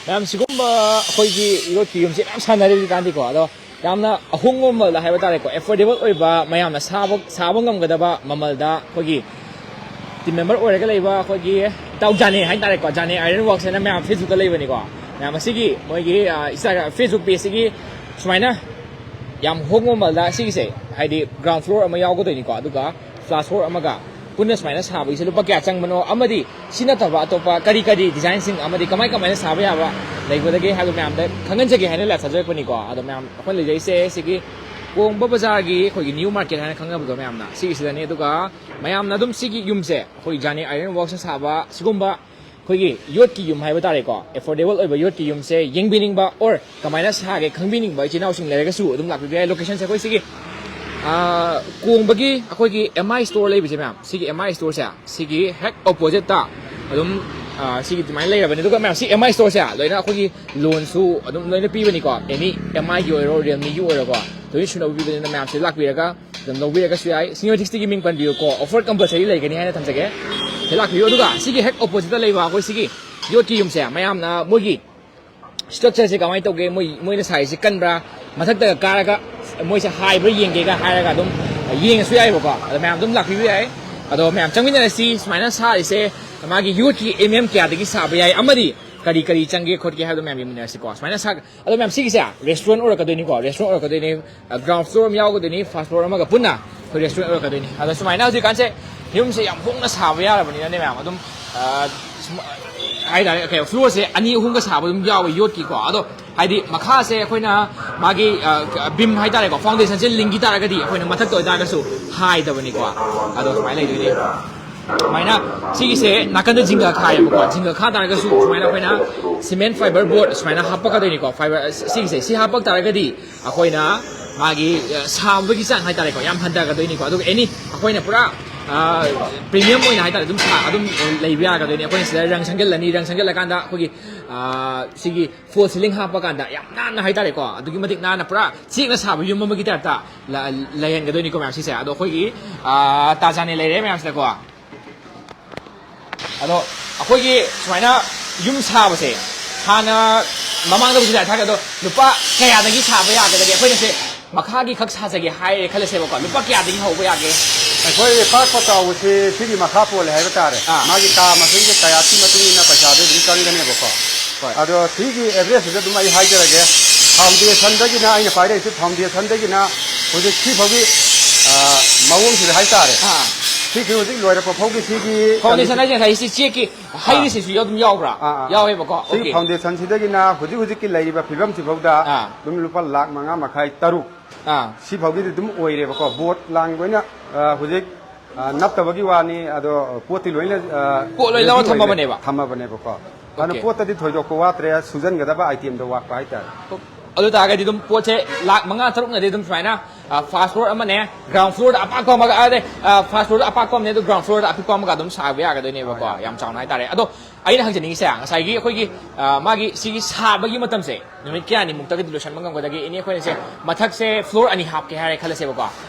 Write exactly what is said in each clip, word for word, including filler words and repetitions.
ꯃꯌꯥꯝ, ꯁꯤꯒꯨꯝꯕ ꯑꯩꯈꯣꯏꯒꯤ ꯌꯣꯠꯀꯤ ꯌꯨꯝꯁꯦ ꯃꯌꯥꯝ ꯁꯥꯟꯅꯔꯤ ꯍꯧꯖꯤꯛꯀꯥꯟꯗꯤꯀꯣ꯫ ꯑꯗꯣ ꯌꯥꯝꯅ ꯑꯍꯣꯡꯕ ꯃꯃꯜꯗ ꯍꯥꯏꯕ ꯇꯥꯔꯦꯀꯣ, ꯑꯦꯐꯣꯔꯗꯦꯕꯜ ꯑꯣꯏꯕ, ꯃꯌꯥꯝꯅ ꯁꯥꯕ ꯁꯥꯕ ꯉꯝꯒꯗꯕ ꯃꯃꯜꯗ ꯑꯩꯈꯣꯏꯒꯤ ꯇꯤꯝ ꯃꯦꯝꯕꯔ ꯑꯣꯏꯔꯒ ꯂꯩꯕ ꯑꯩꯈꯣꯏꯒꯤ ꯏꯇꯥꯎ ꯖꯥꯅꯦ ꯍꯥꯏ ꯇꯥꯔꯦꯀꯣ, ꯖꯥꯅꯦ ꯑꯥꯏꯔꯟ ꯋꯥꯔꯛꯁ ꯍꯥꯏꯅ ꯃꯌꯥꯝ ꯐꯦꯁꯕꯨꯛꯇ ꯂꯩꯕꯅꯤꯀꯣ꯫ ꯃꯌꯥꯝ ꯑꯁꯤꯒꯤ ꯃꯣꯏꯒꯤ ꯏꯟꯁꯇꯥꯒ꯭ꯔꯥꯝ, ꯐꯦꯁꯕꯨꯛ ꯄꯦꯖꯁꯤꯒꯤ ꯁꯨꯃꯥꯏꯅ ꯌꯥꯝ ꯍꯣꯡꯕ ꯃꯃꯜꯗ ꯁꯤꯒꯤꯁꯦ, ꯍꯥꯏꯗꯤ ꯒ꯭ꯔꯥꯎꯟ ꯐ꯭ꯂꯣꯔ ꯑꯃ ꯌꯥꯎꯒꯗꯣꯏꯅꯤꯀꯣ, ꯑꯗꯨꯒ ꯐꯥꯔꯁ ꯐ꯭ꯂꯣꯔ ꯑꯃꯒ ꯄꯨꯟꯅ ꯁꯨꯃꯥꯏꯅ ꯁꯥꯕꯒꯤꯁꯦ ꯂꯨꯄꯥ ꯀꯌꯥ ꯆꯪꯕꯅꯣ, ꯑꯃꯗꯤ ꯁꯤ ꯅꯠꯇꯕ ꯑꯇꯣꯞꯄ ꯀꯔꯤ ꯀꯔꯤ ꯗꯤꯖꯥꯏꯟꯁꯤꯡ ꯑꯃꯗꯤ ꯀꯃꯥꯏ ꯀꯃꯥꯏꯅ ꯁꯥꯕ ꯌꯥꯕ ꯂꯩꯒꯗꯒꯦ ꯍꯥꯏꯕ ꯃꯌꯥꯝꯗ ꯈꯪꯍꯟꯖꯒꯦ ꯍꯥꯏꯅ ꯂꯥꯏꯞ ꯊꯥꯖꯔꯛꯄꯅꯤꯀꯣ꯫ ꯑꯗꯣ ꯃꯌꯥꯝ, ꯑꯩꯈꯣꯏꯅ ꯂꯩꯖꯩꯁꯦ ꯁꯤꯒꯤ ꯀꯣꯡꯕ ꯕꯖꯥꯔꯒꯤ ꯑꯩꯈꯣꯏꯒꯤ ꯅ꯭ꯌꯨ ꯃꯥꯔꯀꯦꯠ ꯍꯥꯏꯅ ꯈꯪꯅꯕꯗꯣ ꯃꯌꯥꯝꯅ, ꯁꯤꯒꯤꯁꯤꯗꯅꯤ꯫ ꯑꯗꯨꯒ ꯃꯌꯥꯝꯅ ꯑꯗꯨꯝ ꯁꯤꯒꯤ ꯌꯨꯝꯁꯦ ꯑꯩꯈꯣꯏ ꯖꯥꯅꯤ ꯑꯥꯏꯔꯟ ꯋꯥꯔꯛꯁꯅ ꯁꯥꯕ ꯁꯤꯒꯨꯝꯕ ꯑꯩꯈꯣꯏꯒꯤ ꯌꯣꯠꯀꯤ ꯌꯨꯝ ꯍꯥꯏꯕ ꯇꯥꯔꯦꯀꯣ, ꯑꯦꯐꯣꯔꯗꯦꯕꯜ ꯑꯣꯏꯕ ꯌꯣꯠꯀꯤ ꯌꯨꯝꯁꯦ ꯌꯦꯡꯕꯤꯅꯤꯡꯕ ꯑꯣꯔ ꯀꯃꯥꯏꯅ ꯁꯥꯒꯦ ꯈꯪꯕꯤꯅꯤꯡꯕ ꯏꯆꯤꯟ ꯏꯅꯥꯎꯁꯤꯡ ꯂꯩꯔꯒꯁꯨ ꯑꯗꯨꯝ ꯂꯥꯛꯄꯤꯕ ꯌꯥꯏ꯫ ꯂꯣꯀꯦꯁꯟꯁꯦ ꯑꯩꯈꯣꯏ ꯁꯤꯒꯤ ꯑꯥ, ꯀꯣꯡꯕꯒꯤ ꯑꯩꯈꯣꯏꯒꯤ ꯑꯦꯝ ꯑꯥꯏ ꯁ꯭ꯇꯣꯔ ꯂꯩꯕꯁꯦ ꯃꯌꯥꯝ, ꯁꯤꯒꯤ ꯑꯦꯝ ꯑꯥꯏ ꯁ꯭ꯇꯣꯔꯁꯦ ꯁꯤꯒꯤ ꯍꯦꯛ ꯑꯣꯄꯣꯖꯤꯠꯇ ꯑꯗꯨꯝ ꯑꯥ, ꯁꯤꯒꯤ ꯑꯗꯨꯃꯥꯏꯅ ꯂꯩꯔꯕꯅꯤ꯫ ꯑꯗꯨꯒ ꯃꯌꯥꯝ, ꯁꯤ ꯑꯦꯝ ꯑꯥꯏ ꯁ꯭ꯇꯣꯔꯁꯦ ꯂꯣꯏꯅ ꯑꯩꯈꯣꯏꯒꯤ ꯂꯣꯟꯁꯨ ꯑꯗꯨꯝ ꯂꯣꯏꯅ ꯄꯤꯕꯅꯤꯀꯣ, ꯑꯦꯅꯤ ꯑꯦꯝ ꯑꯥꯏꯒꯤ ꯑꯣꯏꯔꯣ, ꯔꯤꯌꯦꯜꯃꯤꯒꯤ ꯑꯣꯏꯔꯣꯀꯣ, ꯂꯣꯏꯅ ꯁꯨꯅꯕ ꯄꯤꯕꯅꯤꯅ ꯃꯌꯥꯝꯁꯦ ꯂꯥꯛꯄꯤꯔꯒ ꯑꯗꯨꯝ ꯂꯧꯕꯤꯔꯒꯁꯨ ꯌꯥꯏ꯫ ꯁꯤꯅꯤꯌꯔ ꯁꯤꯛꯁꯇꯤꯒꯤ ꯃꯤꯡ ꯄꯟꯕꯤꯌꯨꯀꯣ, ꯑꯣꯐꯔ ꯀꯝꯄꯜꯁꯔꯤ ꯂꯩꯒꯅꯤ ꯍꯥꯏꯅ ꯊꯝꯖꯒꯦ꯫ ꯁꯤ ꯂꯥꯛꯄꯤꯌꯨ꯫ ꯑꯗꯨꯒ ꯁꯤꯒꯤ ꯍꯦꯛ ꯑꯣꯄꯣꯖꯤꯠꯇ ꯂꯩꯕ ꯑꯩꯈꯣꯏ ꯁꯤꯒꯤ ꯌꯣꯠꯀꯤ ꯌꯨꯝꯁꯦ ꯃꯌꯥꯝꯅ ꯃꯣꯏꯒꯤ ꯁ꯭ꯇ꯭ꯔꯛꯆꯔꯁꯦ ꯀꯃꯥꯏꯅ ꯇꯧꯒꯦ, ꯃꯣꯏ, ꯃꯣꯏꯅ ꯁꯥꯔꯤꯁꯦ ꯀꯟꯕ꯭ꯔꯥ, ꯃꯊꯛꯇꯒ ꯀꯥꯔꯒ ꯃꯣꯏꯁꯦ ꯍꯥꯏꯕ꯭ꯔꯥ ꯌꯦꯡꯒꯦꯒ ꯍꯥꯏꯔꯒ ꯑꯗꯨꯝ ꯌꯦꯡꯉꯁꯨ ꯌꯥꯏꯕꯀꯣ꯫ ꯑꯗꯣ ꯃꯌꯥꯝ ꯑꯗꯨꯝ ꯂꯥꯛꯄꯤꯕ ꯌꯥꯏ꯫ ꯑꯗꯣ ꯃꯌꯥꯝ ꯆꯪꯃꯤꯟꯅꯔꯁꯤ, ꯁꯨꯃꯥꯏꯅ ꯁꯥꯔꯤꯁꯦ ꯃꯥꯒꯤ ꯌꯣꯠꯀꯤ ꯑꯦꯝ ꯑꯦꯝ ꯀꯌꯥꯗꯒꯤ ꯁꯥꯕ ꯌꯥꯏ ꯑꯃꯗꯤ ꯀꯔꯤ ꯀꯔꯤ ꯆꯪꯒꯦ ꯈꯣꯠꯀꯦ ꯍꯥꯏꯕꯗꯣ ꯃꯌꯥꯝ ꯌꯦꯡꯃꯤꯟꯅꯔꯁꯤꯀꯣ꯫ ꯁꯨꯃꯥꯏꯅ ꯁꯥ-, ꯑꯗꯣ ꯃꯌꯥꯝ ꯁꯤꯒꯤꯁꯦ ꯔꯦꯁꯇꯨꯔꯦꯟ ꯑꯣꯏꯔꯛꯀꯗꯣꯏꯅꯤꯀꯣ, ꯔꯦꯁꯇꯨꯔꯦꯟ ꯑꯣꯏꯔꯛꯀꯗꯣꯏꯅꯤ꯫ ꯒ꯭ꯔꯥꯎꯟ ꯐ꯭ꯂꯣꯔ ꯑꯃ ꯌꯥꯎꯒꯗꯣꯏꯅꯤ, ꯐꯥꯔꯁ ꯐ꯭ꯂꯣꯔ ꯑꯃꯒ ꯄꯨꯟꯅ ꯑꯩꯈꯣꯏ ꯔꯦꯁꯇꯨꯔꯦꯟ ꯑꯣꯏꯔꯛꯀꯗꯣꯏꯅꯤ꯫ ꯑꯗꯣ ꯁꯨꯃꯥꯏꯅ ꯍꯧꯖꯤꯛꯀꯥꯟꯁꯦ ꯌꯨꯝꯁꯦ ꯌꯥꯝ ꯍꯣꯡꯅ ꯁꯥꯕ ꯌꯥꯔꯕꯅꯤꯅꯅꯦ ꯃꯌꯥꯝ, ꯑꯗꯨꯝ ꯑꯥ, ꯁꯨꯝ, ꯍꯥꯏꯇꯥꯔꯦ, ꯀꯩ, ꯐ꯭ꯂꯣꯔꯁꯦ ꯑꯅꯤ ꯑꯍꯨꯝꯒ ꯁꯥꯕ ꯑꯗꯨꯝ ꯌꯥꯎꯋꯦ ꯌꯣꯠꯀꯤꯀꯣ꯫ ꯑꯗꯣ ꯍꯥꯏꯗꯤ ꯃꯈꯥꯁꯦ ꯑꯩꯈꯣꯏꯅ ꯃꯥꯒꯤ ꯕꯤꯝ ꯍꯥꯏꯇꯥꯔꯦꯀꯣ, ꯐꯥꯎꯟꯗꯦꯁꯟꯁꯦ ꯂꯤꯡꯈꯤ ꯇꯥꯔꯒꯗꯤ ꯑꯩꯈꯣꯏꯅ ꯃꯊꯛꯇ ꯑꯣꯏꯇꯥꯔꯒꯁꯨ ꯍꯥꯏꯗꯕꯅꯤꯀꯣ꯫ ꯑꯗꯣ ꯁꯨꯃꯥꯏꯅ ꯂꯩꯗꯣꯏꯅꯦ꯫ ꯁꯨꯃꯥꯏꯅ ꯁꯤꯒꯤꯁꯦ ꯅꯥꯀꯟꯗ ꯖꯤꯡꯒ ꯈꯥꯏꯌꯦꯕꯀꯣ, ꯖꯤꯡꯒ ꯈꯥ ꯇꯥꯔꯒꯁꯨ ꯁꯨꯃꯥꯏꯅ ꯑꯩꯈꯣꯏꯅ ꯁꯤꯃꯦꯟ ꯐꯥꯏꯕꯔ ꯕꯣꯔꯗ ꯁꯨꯃꯥꯏꯅ ꯍꯥꯞꯄꯛꯀꯗꯣꯏꯅꯤꯀꯣ꯫ ꯐꯥꯏꯕꯔ ꯁꯤꯒꯤꯁꯦ, ꯁꯤ ꯍꯥꯞꯄꯛ ꯇꯥꯔꯒꯗꯤ ꯑꯩꯈꯣꯏꯅ ꯃꯥꯒꯤ ꯑ, ꯁꯥꯕꯒꯤ ꯆꯥꯡ ꯍꯥꯏꯇꯥꯔꯦꯀꯣ, ꯌꯥꯝ ꯍꯟꯊꯒꯗꯣꯏꯅꯤꯀꯣ꯫ ꯑꯗꯨꯒ ꯑꯦꯅꯤ ꯑꯩꯈꯣꯏꯅ ꯄꯨꯔꯥ ꯄ꯭ꯔꯤꯃꯤꯌꯝ ꯑꯣꯏꯅ ꯍꯥꯏꯇꯥꯔꯦ ꯑꯗꯨꯝ ꯁꯥ-, ꯑꯗꯨꯝ ꯂꯩꯕ ꯌꯥꯒꯗꯣꯏꯅꯤ꯫ ꯑꯩꯈꯣꯏꯅ ꯁꯤꯗ ꯔꯪ ꯁꯪꯖꯜꯂꯅꯤ, ꯔꯪ ꯁꯪꯖꯜꯂꯀꯥꯟꯗ ꯑꯩꯈꯣꯏꯒꯤ ꯑ, ꯁꯤꯒꯤ ꯐꯣꯜ ꯁꯤꯂꯤꯡ ꯍꯥꯞꯄ ꯀꯥꯟꯗ ꯌꯥꯝ ꯅꯥꯟꯅ ꯍꯥꯏꯇꯥꯔꯦꯀꯣ, ꯑꯗꯨꯛꯀꯤ ꯃꯇꯤꯛ ꯅꯥꯟꯅ ꯄꯨꯔꯥ ꯆꯦꯛꯅ ꯁꯥꯕ ꯌꯨꯝ ꯑꯃꯒꯤ ꯇꯥꯏꯞꯇ ꯂ-, ꯂꯩꯍꯟꯒꯗꯣꯏꯅꯤꯀꯣ ꯃꯌꯥꯝ ꯁꯤꯁꯦ꯫ ꯑꯗꯣ ꯑꯩꯈꯣꯏꯒꯤ ꯑ, ꯇꯥꯖꯥꯅꯦ ꯂꯩꯔꯦ ꯃꯌꯥꯝꯁꯤꯗꯀꯣ꯫ ꯑꯗꯣ ꯑꯩꯈꯣꯏꯒꯤ ꯁꯨꯃꯥꯏꯅ ꯌꯨꯝ ꯁꯥꯕꯁꯦ ꯍꯥꯟꯅ ꯃꯃꯥꯡꯗꯕꯨꯗꯤ ꯂꯥꯏ ꯊꯥꯈ꯭ꯔꯦ, ꯑꯗꯣ ꯂꯨꯄꯥ ꯀꯌꯥꯗꯒꯤ ꯁꯥꯕ ꯌꯥꯒꯗꯒꯦ? ꯑꯩꯈꯣꯏꯅ ꯁꯦ ꯃꯈꯥꯒꯤ ꯈꯛ ꯁꯥꯖꯒꯦ ꯍꯥꯏꯔꯦ ꯈꯜꯂꯁꯦꯕꯀꯣ, ꯂꯨꯄꯥ ꯀꯌꯥꯗꯒꯤ ꯍꯧꯕ ꯌꯥꯒꯦ? ꯑꯩꯈꯣꯏ ꯄꯥꯛꯄ ꯆꯥꯎꯕꯁꯤ ꯁꯤꯒꯤ ꯃꯈꯥ ꯄꯣꯜꯂꯦ ꯍꯥꯏꯕ ꯇꯥꯔꯦ꯫ ꯑꯥ꯫ ꯃꯥꯒꯤ ꯀꯥ ꯃꯁꯤꯡꯒꯤ ꯀꯌꯥꯠꯀꯤ ꯃꯇꯨꯡ ꯏꯟꯅ ꯄꯩꯁꯥꯗꯨ ꯑꯗꯨꯝ ꯆꯪꯒꯅꯦꯕꯀꯣ꯫ ꯍꯣꯏ꯫ ꯑꯗꯣ ꯁꯤꯒꯤ ꯑꯦꯚꯔꯦꯖꯁꯤꯗ ꯑꯗꯨꯝ ꯑꯩ ꯍꯥꯏꯖꯔꯒꯦ, ꯐꯥꯎꯟꯗꯦꯁꯟꯗꯒꯤꯅ ꯑꯩꯅ ꯄꯥꯏꯔꯛꯏꯁꯦ, ꯐꯥꯎꯟꯗꯦꯁꯟꯗꯒꯤꯅ ꯍꯧꯖꯤꯛ ꯁꯤ ꯐꯥꯎꯒꯤ, ꯑ, ꯃꯑꯣꯡꯁꯤꯗ ꯍꯥꯏꯇꯥꯔꯦ꯫ ꯑꯥ꯫ ꯁꯤꯁꯤ ꯍꯧꯖꯤꯛ ꯂꯣꯏꯔꯛꯄ ꯐꯥꯎꯒꯤ ꯁꯤꯒꯤ ꯐꯥꯎꯟꯗꯦꯁꯟ ꯍꯥꯏꯁꯦ ꯉꯁꯥꯏ ꯁꯤ ꯆꯦꯛꯀꯤ ꯑꯥ꯫ ꯍꯩꯔꯤꯁꯤꯁꯨ ꯑꯗꯨꯝ ꯌꯥꯎꯕ꯭ꯔꯥ? ꯑꯥ, ꯑꯥ, ꯑꯥ꯫ ꯌꯥꯎꯋꯦꯕꯀꯣ? ꯁꯤꯒꯤ ꯑꯣꯀꯦ꯫ ꯐꯥꯎꯟꯗꯦꯁꯟꯁꯤꯗꯒꯤꯅ ꯍꯧꯖꯤꯛ ꯍꯧꯖꯤꯛꯀꯤ ꯂꯩꯔꯤꯕ ꯐꯤꯕꯝꯁꯤꯐꯥꯎꯗ ꯑꯥ꯫ ꯑꯗꯨꯝ ꯂꯨꯄꯥ ꯂꯥꯈ ꯃꯉꯥ ꯃꯈꯥꯏ, ꯇꯔꯨꯛ ꯑꯥ꯫ ꯁꯤꯐꯥꯎꯒꯤꯗꯤ ꯑꯗꯨꯝ ꯑꯣꯏꯔꯦꯕꯀꯣ꯫ ꯕꯣꯠ ꯂꯥꯡ ꯂꯣꯏꯅ, ꯑ, ꯍꯧꯖꯤꯛ, ꯑ, ꯅꯞꯇꯕꯒꯤ ꯋꯥꯅꯤ, ꯑꯗꯣ ꯄꯣꯠꯇꯤ ꯂꯣꯏꯅ, ꯑ, ꯄꯣꯠ ꯂꯣꯏ ꯂꯧꯔ ready ꯑꯣꯏꯔꯦ, ꯊꯝꯃꯕꯅꯦꯕ? ꯊꯝꯃꯕꯅꯦꯕꯀꯣ꯫ ꯑꯗꯨꯅ ꯑꯣꯀꯦ꯫ ꯄꯣꯠꯇꯗꯤ ꯊꯣꯏꯗꯣꯛꯄ ꯋꯥꯠꯇ꯭ꯔꯦ, ꯁꯨꯖꯟꯒꯗꯕ item ꯗꯣ ꯋꯥꯠꯄ ꯍꯥꯏꯇꯥꯔꯦ꯫ ꯑꯗꯨ ꯇꯥꯔꯒꯗꯤ ꯑꯗꯨꯝ ꯄꯣꯠꯁꯦ ꯂꯥꯈ ꯃꯉꯥ ꯇꯔꯨꯛꯅꯗꯤ ꯑꯗꯨꯝ ꯁꯨꯃꯥꯏꯅ, ꯑ, first floor ꯑꯃꯅꯦ, ground floor ꯗ ꯑꯄꯥꯛꯄ ꯑꯃꯒ, ꯑ, first floor ꯗ ꯑꯄꯥꯛꯄ ꯑꯃꯅꯦ, ꯑꯗꯨ ground floor ꯗ ꯑꯄꯤꯛꯄ ꯑꯃꯒ ꯑꯗꯨꯝ ꯁꯥꯕ ꯌꯥꯒꯗꯣꯏꯅꯦꯕꯀꯣ, ꯍꯣꯏ, ꯌꯥꯝ ꯆꯥꯎꯅ ꯍꯥꯏꯇꯥꯔꯦ꯫ ꯑꯗꯣ ꯑꯩꯅ ꯍꯪꯖꯅꯤꯡꯉꯤꯁꯦ, ꯉꯁꯥꯏꯒꯤ ꯑꯩꯈꯣꯏꯒꯤ, ꯑ, ꯃꯥꯒꯤ ꯁꯤꯒꯤ ꯁꯥꯕꯒꯤ ꯃꯇꯝꯁꯦ ꯅꯨꯃꯤꯠ ꯀꯌꯥꯅꯤꯃꯨꯛꯇꯒꯗꯤ ꯂꯣꯏꯁꯤꯟꯕ ꯉꯝꯒꯗꯒꯦ? ꯏꯅꯦ, ꯑꯩꯈꯣꯏꯅꯁꯦ ꯃꯊꯛꯁꯦ floor ꯑꯅꯤ ꯍꯥꯞꯀꯦ ꯍꯥꯏꯔꯦ ꯈꯜꯂꯁꯦꯕꯀꯣ,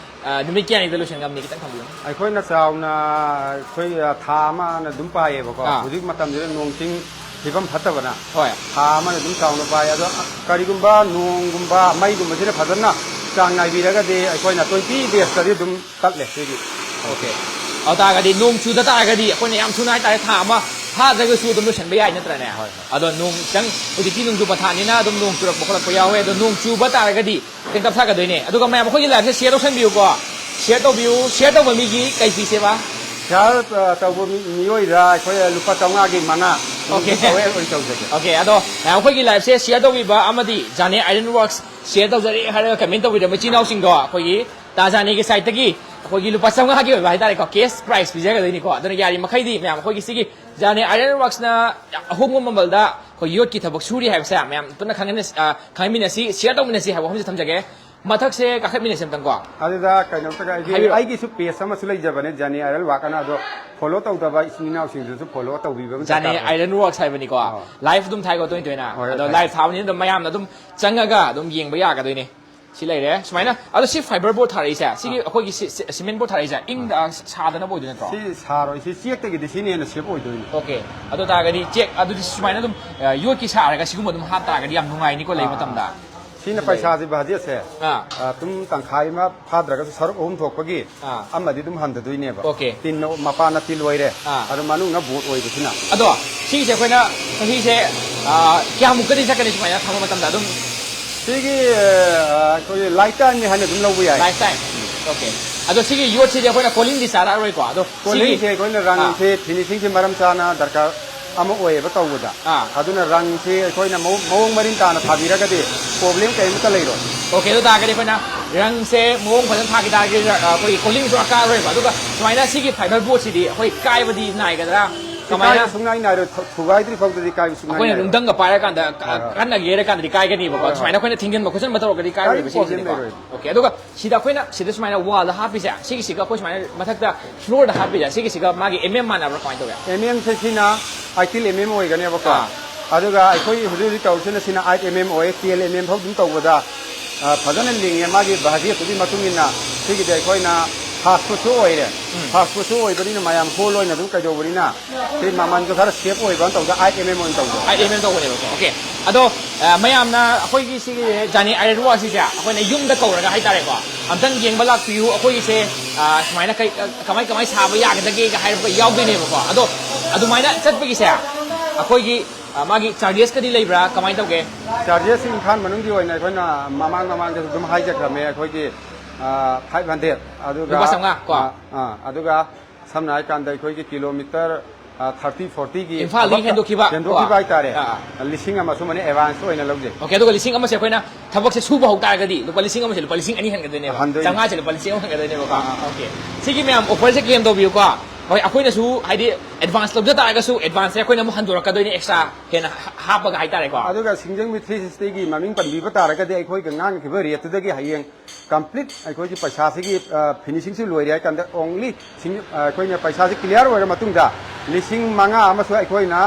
ꯑ, ꯅꯨꯃꯤꯠ ꯀꯌꯥꯅꯤꯗ ꯂꯣꯏꯁꯤꯟ ꯉꯝꯅꯤ? ꯈꯤꯇꯪ ꯊꯝꯕꯤꯌꯨ꯫ ꯑꯩꯈꯣꯏꯅ ꯆꯥꯎꯅ ꯑꯩꯈꯣꯏ, ꯑ, ꯊꯥ ꯑꯃꯅ ꯑꯗꯨꯝ ꯄꯥꯏꯌꯦꯕꯀꯣ꯫ ꯑꯥ꯫ ꯍꯧꯖꯤꯛ ꯃꯇꯝꯁꯤꯗ ꯅꯣꯡ ꯆꯤꯡ ꯐꯤꯕꯝ ꯐꯠꯇꯕꯅ ꯍꯣꯏ꯫ ꯊꯥ ꯑꯃꯅ ꯑꯗꯨꯝ ꯆꯥꯎꯅ ꯄꯥꯏ꯫ ꯑꯗꯣ ꯀꯔꯤꯒꯨꯝꯕ ꯅꯣꯡꯒꯨꯝꯕ ꯃꯩꯒꯨꯝꯕꯁꯤꯅ ꯐꯖꯅ ꯆꯥꯡ ꯅꯥꯏꯕꯤꯔꯒꯗꯤ ꯑꯩꯈꯣꯏꯅ twenty days ꯇꯗꯤ ꯑꯗꯨꯝ ꯇꯠꯂꯦ ꯁꯤꯒꯤ꯫ ꯑꯣꯀꯦ꯫ ꯑꯗꯨ ꯇꯥꯔꯒꯗꯤ ꯅꯣꯡ ꯆꯨꯗ ꯇꯥꯔꯒꯗꯤ ꯑꯩꯈꯣꯏꯅ ꯌꯥꯝ ꯊꯨꯅ ꯍꯥꯏꯇꯥꯔꯦ, ꯊꯥ ꯑꯃ ꯐꯥꯗ꯭ꯔꯒꯁꯨ ꯑꯗꯨꯝ ꯂꯣꯏꯁꯤꯟꯕ ꯌꯥꯏ ꯅꯠꯇ꯭ꯔꯅꯦ? ꯍꯣꯏ, ꯍꯣꯏ꯫ ꯑꯗꯣ ꯅꯣꯡ ꯈꯤꯇꯪ, ꯍꯧꯖꯤꯛꯇꯤ ꯅꯣꯡꯖꯨ ꯄꯟꯊꯥꯅꯤꯅ ꯑꯗꯨꯝ ꯅꯣꯡ ꯆꯨꯔꯛꯄ ꯈꯣꯠꯂꯛꯄ ꯌꯥꯎꯋꯦ, ꯑꯗꯣ ꯅꯣꯡ ꯆꯨꯕ ꯇꯥꯔꯒꯗꯤ ꯈꯤꯇꯪ ꯇꯞꯊꯒꯗꯣꯏꯅꯦ꯫ ꯑꯗꯨꯒ ꯃꯌꯥꯝ ꯑꯩꯈꯣꯏꯒꯤ live ꯁꯦ share ꯇꯧꯁꯟꯕꯤꯌꯨꯀꯣ꯫ Share ꯇꯧꯕꯤꯌꯨ꯫ Share ꯇꯧꯕ ꯃꯤꯒꯤ ꯀꯩ ꯄꯤꯁꯦꯕ? Share, ꯑ, ꯇꯧꯕ ꯃꯤ-, ꯃꯤꯑꯣꯏꯗ ꯑꯩꯈꯣꯏ ꯂꯨꯄꯥ ꯆꯥꯝꯃꯉꯥꯒꯤ ꯃꯉꯥ ꯑꯣꯀꯦ꯫ ꯑꯣꯏ ꯑꯣꯏ ꯇꯧꯖꯒꯦ꯫ ꯑꯣꯀꯦ, ꯑꯗꯣ ꯃꯌꯥꯝ ꯑꯩꯈꯣꯏꯒꯤ live ꯁꯦ share ꯇꯧꯕꯤꯕ ꯑꯃꯗꯤ ꯖꯥꯅꯦ Iron Works share ꯇꯧꯖꯔꯦ ꯍꯥꯏꯔꯒ comment ꯇꯧꯕꯤꯔꯕ ꯏꯆꯤꯟ ꯏꯅꯥꯎꯁꯤꯡꯗꯣ ꯑꯩꯈꯣꯏꯒꯤ ꯇꯥ ꯖꯥꯅꯦꯒꯤ side ꯇꯒꯤ ꯑꯩꯈꯣꯏꯒꯤ ꯂꯨꯄꯥ ꯆꯥꯝꯃꯉꯥꯒꯤ ꯑꯣꯏꯕ ꯍꯥꯏꯇꯥꯔꯦꯀꯣ, cash prize ꯄꯤꯖꯒꯗꯣꯏꯅꯤꯀꯣ꯫ ꯑꯗꯨꯅ ꯌꯥꯔꯤ ꯃꯈꯩꯗꯤ ꯃꯌꯥꯝ ꯑꯩꯈꯣꯏꯒꯤ ꯁꯤꯒꯤ ꯖꯥꯅꯦ Iron Works ꯅ ꯑꯍꯣꯡꯕ ꯃꯃꯜꯗ ꯑꯩꯈꯣꯏ ꯌꯣꯠꯀꯤ ꯊꯕꯛ ꯁꯨꯔꯤ ꯍꯥꯏꯕꯁꯦ ꯃꯌꯥꯝ ꯄꯨꯟꯅ ꯈꯪꯍꯟꯅꯁꯤ, ꯑ, ꯈꯪꯍꯟꯃꯤꯟꯅꯁꯤ, share ꯇꯧꯃꯤꯟꯅꯁꯤ ꯍꯥꯏꯕ ꯋꯥꯐꯝꯁꯤ ꯊꯝꯖꯒꯦ꯫ ꯃꯊꯛꯁꯦ ꯀꯥꯈꯠꯃꯤꯟꯅꯁꯤ ꯑꯝꯇꯪꯀꯣ꯫ ꯑꯗꯨꯗ ꯀꯩꯅꯣꯝꯇꯒ ꯑꯩꯒꯤ, ꯍꯥꯏꯕꯤꯔꯣ꯫ ꯑꯩꯒꯤꯁꯨ page ꯑꯃꯁꯨ ꯂꯩꯖꯕꯅꯦ, ꯖꯥꯅꯦ Iron Work ꯑꯅ, ꯑꯗꯣ follow ꯇꯧꯗꯕ ꯏꯆꯤꯟ ꯏꯅꯥꯎꯁꯤꯡꯗꯨꯁꯨ follow ꯇꯧꯕꯤꯕ ꯑꯃ ꯖꯥꯅꯦ ꯗꯔꯀꯥꯔ ꯑꯣꯏ꯫ Iron Works ꯍꯥꯏꯕꯅꯤꯀꯣ꯫ ꯑꯥ꯫ Live ꯑꯗꯨꯝ ꯊꯥꯏꯀꯣ ꯇꯣꯏ ꯇꯣꯏꯅ꯫ ꯍꯣꯏ, ꯑꯗꯣ ꯍꯣꯏ꯫ Live ꯊꯥꯕꯅꯤꯅ ꯑꯗꯨꯝ ꯃꯌꯥꯝꯅ ꯑꯗꯨꯝ ꯆꯪꯉꯒ ꯑꯗꯨꯝ ꯌꯦꯡꯕ ꯌꯥꯒꯗꯣꯏꯅꯦ꯫ ꯁꯤ ꯂꯩꯔꯦ ꯁꯨꯃꯥꯏꯅ꯫ ꯑꯗꯣ ꯁꯤ fiber board ꯊꯥꯔꯛꯏꯁꯦ, ꯁꯤꯒꯤ ꯑꯩꯈꯣꯏꯒꯤ ꯁꯤ, ꯁꯤ, cement board ꯊꯥꯔꯛꯏꯁꯦ ꯏꯪꯗ, ꯑ, ꯁꯥꯗꯅꯕ ꯑꯣꯏꯗꯣꯏ ꯅꯠꯇ꯭ꯔꯣ? ꯁꯤ ꯁꯥꯔꯣꯏ, ꯁꯤ ꯆꯦꯛꯇꯒꯤꯗꯤ ꯁꯤꯅ ꯍꯦꯟꯅ safe ꯑꯣꯏꯗꯣꯏꯅꯤ꯫ Okay, ꯑꯗꯨ ꯇꯥꯔꯒꯗꯤ ꯆꯦꯛ ꯑꯗꯨꯗꯤ ꯁꯨꯃꯥꯏꯅ ꯑꯗꯨꯝ, ꯑ, ꯌꯣꯠꯀꯤ ꯁꯥꯔꯒ ꯁꯤꯒꯨꯝꯕ ꯑꯗꯨꯝ ꯍꯥꯞ ꯇꯥꯔꯒꯗꯤ ꯌꯥꯝ ꯅꯨꯡꯉꯥꯏꯅꯤꯀꯣ ꯂꯩꯕ ꯑꯥ, ꯃꯇꯝꯗ꯫ ꯁꯤꯅ ꯂꯩ꯫ ꯄꯩꯁꯥꯁꯦ ꯕꯥꯖꯦꯠꯁꯦ, ꯑꯥ꯫ ꯑ, ꯑꯗꯨꯝ ꯇꯪꯈꯥꯏ ꯑꯃ ꯐꯥꯗ꯭ꯔꯒꯁꯨ ꯁꯔꯨꯛ ꯑꯍꯨꯝ ꯊꯣꯛꯄꯒꯤ ꯑꯥ꯫ ꯑꯃꯗꯤ ꯑꯗꯨꯝ ꯍꯟꯊꯗꯣꯏꯅꯦꯕ꯫ Okay꯫ ꯇꯤꯟꯅ, ꯃꯄꯥꯟꯅ ꯇꯤꯜ ꯑꯣꯏꯔꯦ, ꯑꯥ꯫ ꯑꯗꯣ ꯃꯅꯨꯡꯅ board ꯑꯣꯏꯕꯁꯤꯅ꯫ ꯑꯗꯣ ꯁꯤꯒꯤꯁꯦ ꯑꯩꯈꯣꯏꯅ ꯆꯍꯤꯁꯦ, ꯑ, ꯀꯌꯥꯃꯨꯛꯀꯗꯤ ꯆꯠꯀꯅꯤ ꯁꯨꯃꯥꯏꯅ ꯊꯝꯕ ꯃꯇꯝꯗ ꯑꯗꯨꯝ? ꯁꯤꯒꯤ, ꯑ, ꯑꯩꯈꯣꯏꯒꯤ life timeꯅꯤ ꯍꯥꯏꯅ ꯑꯗꯨꯝ ꯂꯧꯕ ꯌꯥꯏ꯫ Life time꯫ Okay꯫ ꯑꯗꯣ ꯁꯤꯒꯤ ꯌꯣꯠꯁꯤꯗꯤ ꯑꯩꯈꯣꯏꯅ ꯀꯣꯂꯤꯡꯗꯤ ꯆꯥꯔꯛꯑꯔꯣꯏꯀꯣ? ꯑꯗꯣ ꯁꯤꯒꯤ ꯀꯣꯂꯤꯡꯁꯦ ꯑꯩꯈꯣꯏꯅ ꯑꯥ꯫ ꯔꯪꯁꯦ finishingꯁꯦ ꯃꯔꯝ ꯆꯥꯅ ꯗꯔꯀꯥꯔ ꯑꯃ ꯑꯣꯏꯌꯦꯕ ꯇꯧꯕꯗ꯫ ꯑꯥ꯫ ꯑꯗꯨꯅ ꯔꯪꯁꯦ ꯑꯩꯈꯣꯏꯅ ꯃꯑꯣꯡ, ꯃꯑꯣꯡ ꯃꯔꯤꯟ ꯇꯥꯅ ꯊꯥꯕꯤꯔꯒꯗꯤ problem ꯀꯔꯤꯝꯇ ꯂꯩꯔꯣꯏ꯫ Okay, ꯑꯗꯨ ꯇꯥꯔꯒꯗꯤ ꯑꯩꯈꯣꯏꯅ ꯔꯪꯁꯦ ꯃꯑꯣꯡ ꯐꯖꯅ ꯊꯥꯈꯤ ꯇꯥꯔꯒꯗꯤ, ꯑ, ꯑꯩꯈꯣꯏꯒꯤ ꯀꯣꯂꯤꯡꯁꯨ ꯗꯔꯀꯥꯔ ꯑꯣꯏꯕ꯫ ꯑꯗꯨꯒ ꯁꯨꯃꯥꯏꯅ ꯁꯤꯒꯤ fiber boardꯁꯤꯗꯤ ꯑꯩꯈꯣꯏ ꯀꯥꯏꯕꯗꯤ ꯅꯥꯏꯒꯗ꯭ꯔꯥ? ꯀꯃꯥꯏꯅ? ꯀꯥꯏꯕ ꯁꯨꯡꯅꯥꯏ ꯅꯥꯏꯔꯣꯏ꯫ ꯊꯨ-, ꯊꯨꯒꯥꯏꯗ꯭ꯔꯤ ꯐꯥꯎꯗꯗꯤ ꯀꯥꯏꯕ ꯁꯨꯡꯅꯥꯏ ꯑꯩꯈꯣꯏꯅ ꯅꯥꯏꯔꯣꯏ꯫ ꯅꯨꯡꯗꯪꯒ ꯄꯥꯏꯔꯀꯥꯟꯗ ꯀ-, ꯍꯣꯏ, ꯍꯣꯏ꯫ ꯀꯟꯅ ꯌꯩꯔꯀꯥꯟꯗꯗꯤ ꯀꯥꯏꯒꯅꯤꯕꯀꯣ꯫ ꯍꯣꯏ, ꯍꯣꯏ꯫ ꯁꯨꯃꯥꯏꯅ ꯑꯩꯈꯣꯏꯅ ꯊꯤꯡꯖꯤꯟꯕ ꯈꯣꯠꯆꯤꯟꯕ ꯇꯧꯔꯒꯗꯤ ꯀꯥꯏꯔꯣꯏꯕ ꯀꯔꯤꯝ problem ꯁꯤꯒꯤꯁꯤꯗꯤꯀꯣ꯫ ꯂꯩꯔꯣꯏ꯫ Okay, ꯑꯗꯨꯒ ꯁꯤꯗ ꯑꯩꯈꯣꯏꯅ, ꯁꯤꯗ ꯁꯨꯃꯥꯏꯅ wallꯗ ꯍꯥꯞꯄꯤꯁꯦ, ꯁꯤꯒꯤꯁꯤꯒ ꯑꯩꯈꯣꯏ ꯁꯨꯃꯥꯏꯅ ꯃꯊꯛꯇ floorꯗ ꯍꯥꯞꯄꯤꯁꯦ, ꯁꯤꯒꯤꯁꯤꯒ ꯃꯥꯒꯤ M M ꯃꯥꯟꯅꯕ꯭ꯔꯥ ꯀꯃꯥꯏꯅ ꯇꯧꯒꯦ? M Mꯁꯦ ꯁꯤꯅ eighteen M M ꯑꯣꯏꯒꯅꯦꯕꯀꯣ꯫ ꯑꯥ꯫ ꯑꯗꯨꯒ ꯑꯩꯈꯣꯏ ꯍꯧꯖꯤꯛ ꯍꯧꯖꯤꯛ ꯇꯧꯔꯤꯁꯤꯅ ꯁꯤꯅ eight M M ꯑꯣꯏ, twelve M M ꯐꯥꯎ ꯑꯗꯨꯝ ꯇꯧꯕꯗ, ꯑ, ꯐꯖꯅ ꯂꯤꯡꯉꯦ꯫ ꯃꯥꯒꯤ ꯕꯖꯦꯠꯇꯨꯒꯤ ꯃꯇꯨꯡ ꯏꯟꯅ ꯁꯤꯒꯤꯗꯤ ꯑꯩꯈꯣꯏꯅ fast footꯁꯨ ꯑꯣꯏꯔꯦ꯫ ꯎꯝ꯫ Fast footꯁꯨ ꯑꯣꯏꯕꯅꯤꯅ ꯃꯌꯥꯝ hall ꯑꯣꯏꯅ ꯑꯗꯨꯝ ꯀꯩꯗꯧꯕꯅꯤꯅ ꯁꯤ ꯃꯃꯜꯁꯨ ꯈꯔ save ꯑꯣꯏꯕ ꯑꯃ ꯇꯧꯗ eight M M ꯑꯣꯏꯅ ꯇꯧꯕ꯫ Eight M M ꯇꯧꯕꯅꯦꯕꯀꯣ꯫ Okay꯫ ꯑꯗꯣ, ꯑ, ꯃꯌꯥꯝꯅ ꯑꯩꯈꯣꯏꯒꯤ ꯁꯤꯒꯤ ꯖꯥꯅꯤ ironwork ꯁꯤꯁꯦ ꯑꯩꯈꯣꯏꯅ ꯌꯨꯝꯗ ꯀꯧꯔꯒ ꯍꯥꯏꯇꯥꯔꯦꯀꯣ, ꯑꯝꯇꯪ ꯌꯦꯡꯕ ꯂꯥꯛꯄꯤꯌꯨ, ꯑꯩꯈꯣꯏꯒꯤꯁꯦ, ꯑ, ꯁꯨꯃꯥꯏꯅ ꯀꯩ, ꯑ, ꯀꯃꯥꯏ, ꯀꯃꯥꯏ ꯁꯥꯕ ꯌꯥꯒꯗꯒꯦꯒ ꯍꯥꯏꯔꯛꯄ ꯌꯥꯎꯗꯣꯏꯅꯦꯕꯀꯣ꯫ ꯑꯗꯣ ꯑꯗꯨꯃꯥꯏꯅ ꯆꯠꯄꯒꯤꯁꯦ ꯑꯩꯈꯣꯏꯒꯤ, ꯑ, ꯃꯥꯒꯤ chargesꯀꯗꯤ ꯂꯩꯕ꯭ꯔꯥ, ꯀꯃꯥꯏꯅ ꯇꯧꯒꯦ? Charges ꯏꯝꯐꯥꯜ ꯃꯅꯨꯡꯒꯤ ꯑꯣꯏꯅ ꯑꯩꯈꯣꯏꯅ ꯃꯃꯥꯡ ꯃꯃꯥꯡꯗꯁꯨ ꯑꯗꯨꯝ ꯍꯥꯏꯖꯈ꯭ꯔꯕꯅꯦ, ꯑꯩꯈꯣꯏꯒꯤ, ꯑ, five hundred꯫ ꯑꯗꯨꯒ, ꯂꯨꯄꯥ ꯆꯥꯝꯃꯉꯥ ꯀꯣ? ꯑ, ꯑ, ꯑꯗꯨꯒ ꯁꯝꯅ ꯍꯥꯏꯔꯀꯥꯟꯗ ꯑꯩꯈꯣꯏꯒꯤ kilometre, ꯑ, thirty, fortyꯒꯤ ꯏꯝꯐꯥꯜꯗꯒꯤ ꯊꯕꯛꯇ ꯍꯦꯟꯗꯣꯛꯈꯤꯕ? ꯍꯦꯟꯗꯣꯛꯈꯤꯕ ꯑꯣ꯫ ꯍꯥꯏꯇꯥꯔꯦ꯫ ꯑꯥ, ꯑꯥ꯫ ꯂꯤꯁꯤꯡ ꯑꯃ ꯁꯨꯃꯥꯏꯅ advance ꯑꯣꯏꯅ ꯂꯧꯖꯩ꯫ Okay, ꯑꯗꯨꯒ ꯂꯤꯁꯤꯡ ꯑꯃꯁꯦ ꯑꯩꯈꯣꯏꯅ ꯊꯕꯛꯁꯦ ꯁꯨꯕ ꯍꯧ ꯇꯥꯔꯒꯗꯤ ꯂꯨꯄꯥ ꯂꯤꯁꯤꯡ ꯑꯃꯁꯦ ꯂꯨꯄꯥ ꯂꯤꯁꯤꯡ ꯑꯅꯤ ꯍꯟꯒꯗꯣꯏꯅꯦꯕ꯫ ꯍꯟꯗꯣꯏꯅꯦ꯫ ꯆꯥꯝꯃꯉꯥꯁꯦ ꯂꯨꯄꯥ ꯂꯤꯁꯤꯡ ꯑꯃ ꯍꯟꯒꯗꯣꯏꯅꯦꯕꯀꯣ꯫ ꯑꯥ, ꯑꯥ꯫ Okay꯫ ꯁꯤꯒꯤ ꯃꯌꯥꯝ offerꯁꯦ claim ꯇꯧꯕꯤꯌꯨꯀꯣ꯫ ꯍꯣꯏ, ꯑꯩꯈꯣꯏꯅꯁꯨ ꯍꯥꯏꯗꯤ advance ꯂꯧꯖ ꯇꯥꯔꯒꯁꯨ advanceꯁꯦ ꯑꯩꯈꯣꯏꯅ ꯑꯃꯨꯛ ꯍꯟꯗꯣꯔꯛꯀꯗꯣꯏꯅꯦ, extra ꯍꯦꯟꯅ ꯍꯥ-, ꯍꯥꯞꯄꯒ ꯍꯥꯏꯇꯥꯔꯦꯀꯣ꯫ ꯑꯗꯨꯒ ꯁꯤꯡꯖꯃꯩ three sixtyꯒꯤ ꯃꯃꯤꯡ ꯄꯟꯕꯤꯕ ꯇꯥꯔꯒꯗꯤ ꯑꯩꯈꯣꯏꯒ ꯉꯥꯡꯈꯤꯕ rateꯇꯨꯗꯒꯤ ꯍꯌꯦꯡ complete ꯑꯩꯈꯣꯏꯒꯤ ꯄꯩꯁꯥꯁꯤꯒꯤ, ꯑ, finishingꯁꯤ ꯂꯣꯏꯔꯦ ꯍꯥꯏ ꯀꯥꯟꯗ only ꯁꯤꯡ-, ꯑ, ꯑꯩꯈꯣꯏꯅ ꯄꯩꯁꯥꯁꯤ clear ꯑꯣꯏꯔ ꯃꯇꯨꯡꯗ ꯂꯤꯁꯤꯡ ꯃꯉꯥ ꯑꯃꯁꯨ ꯑꯩꯈꯣꯏꯅ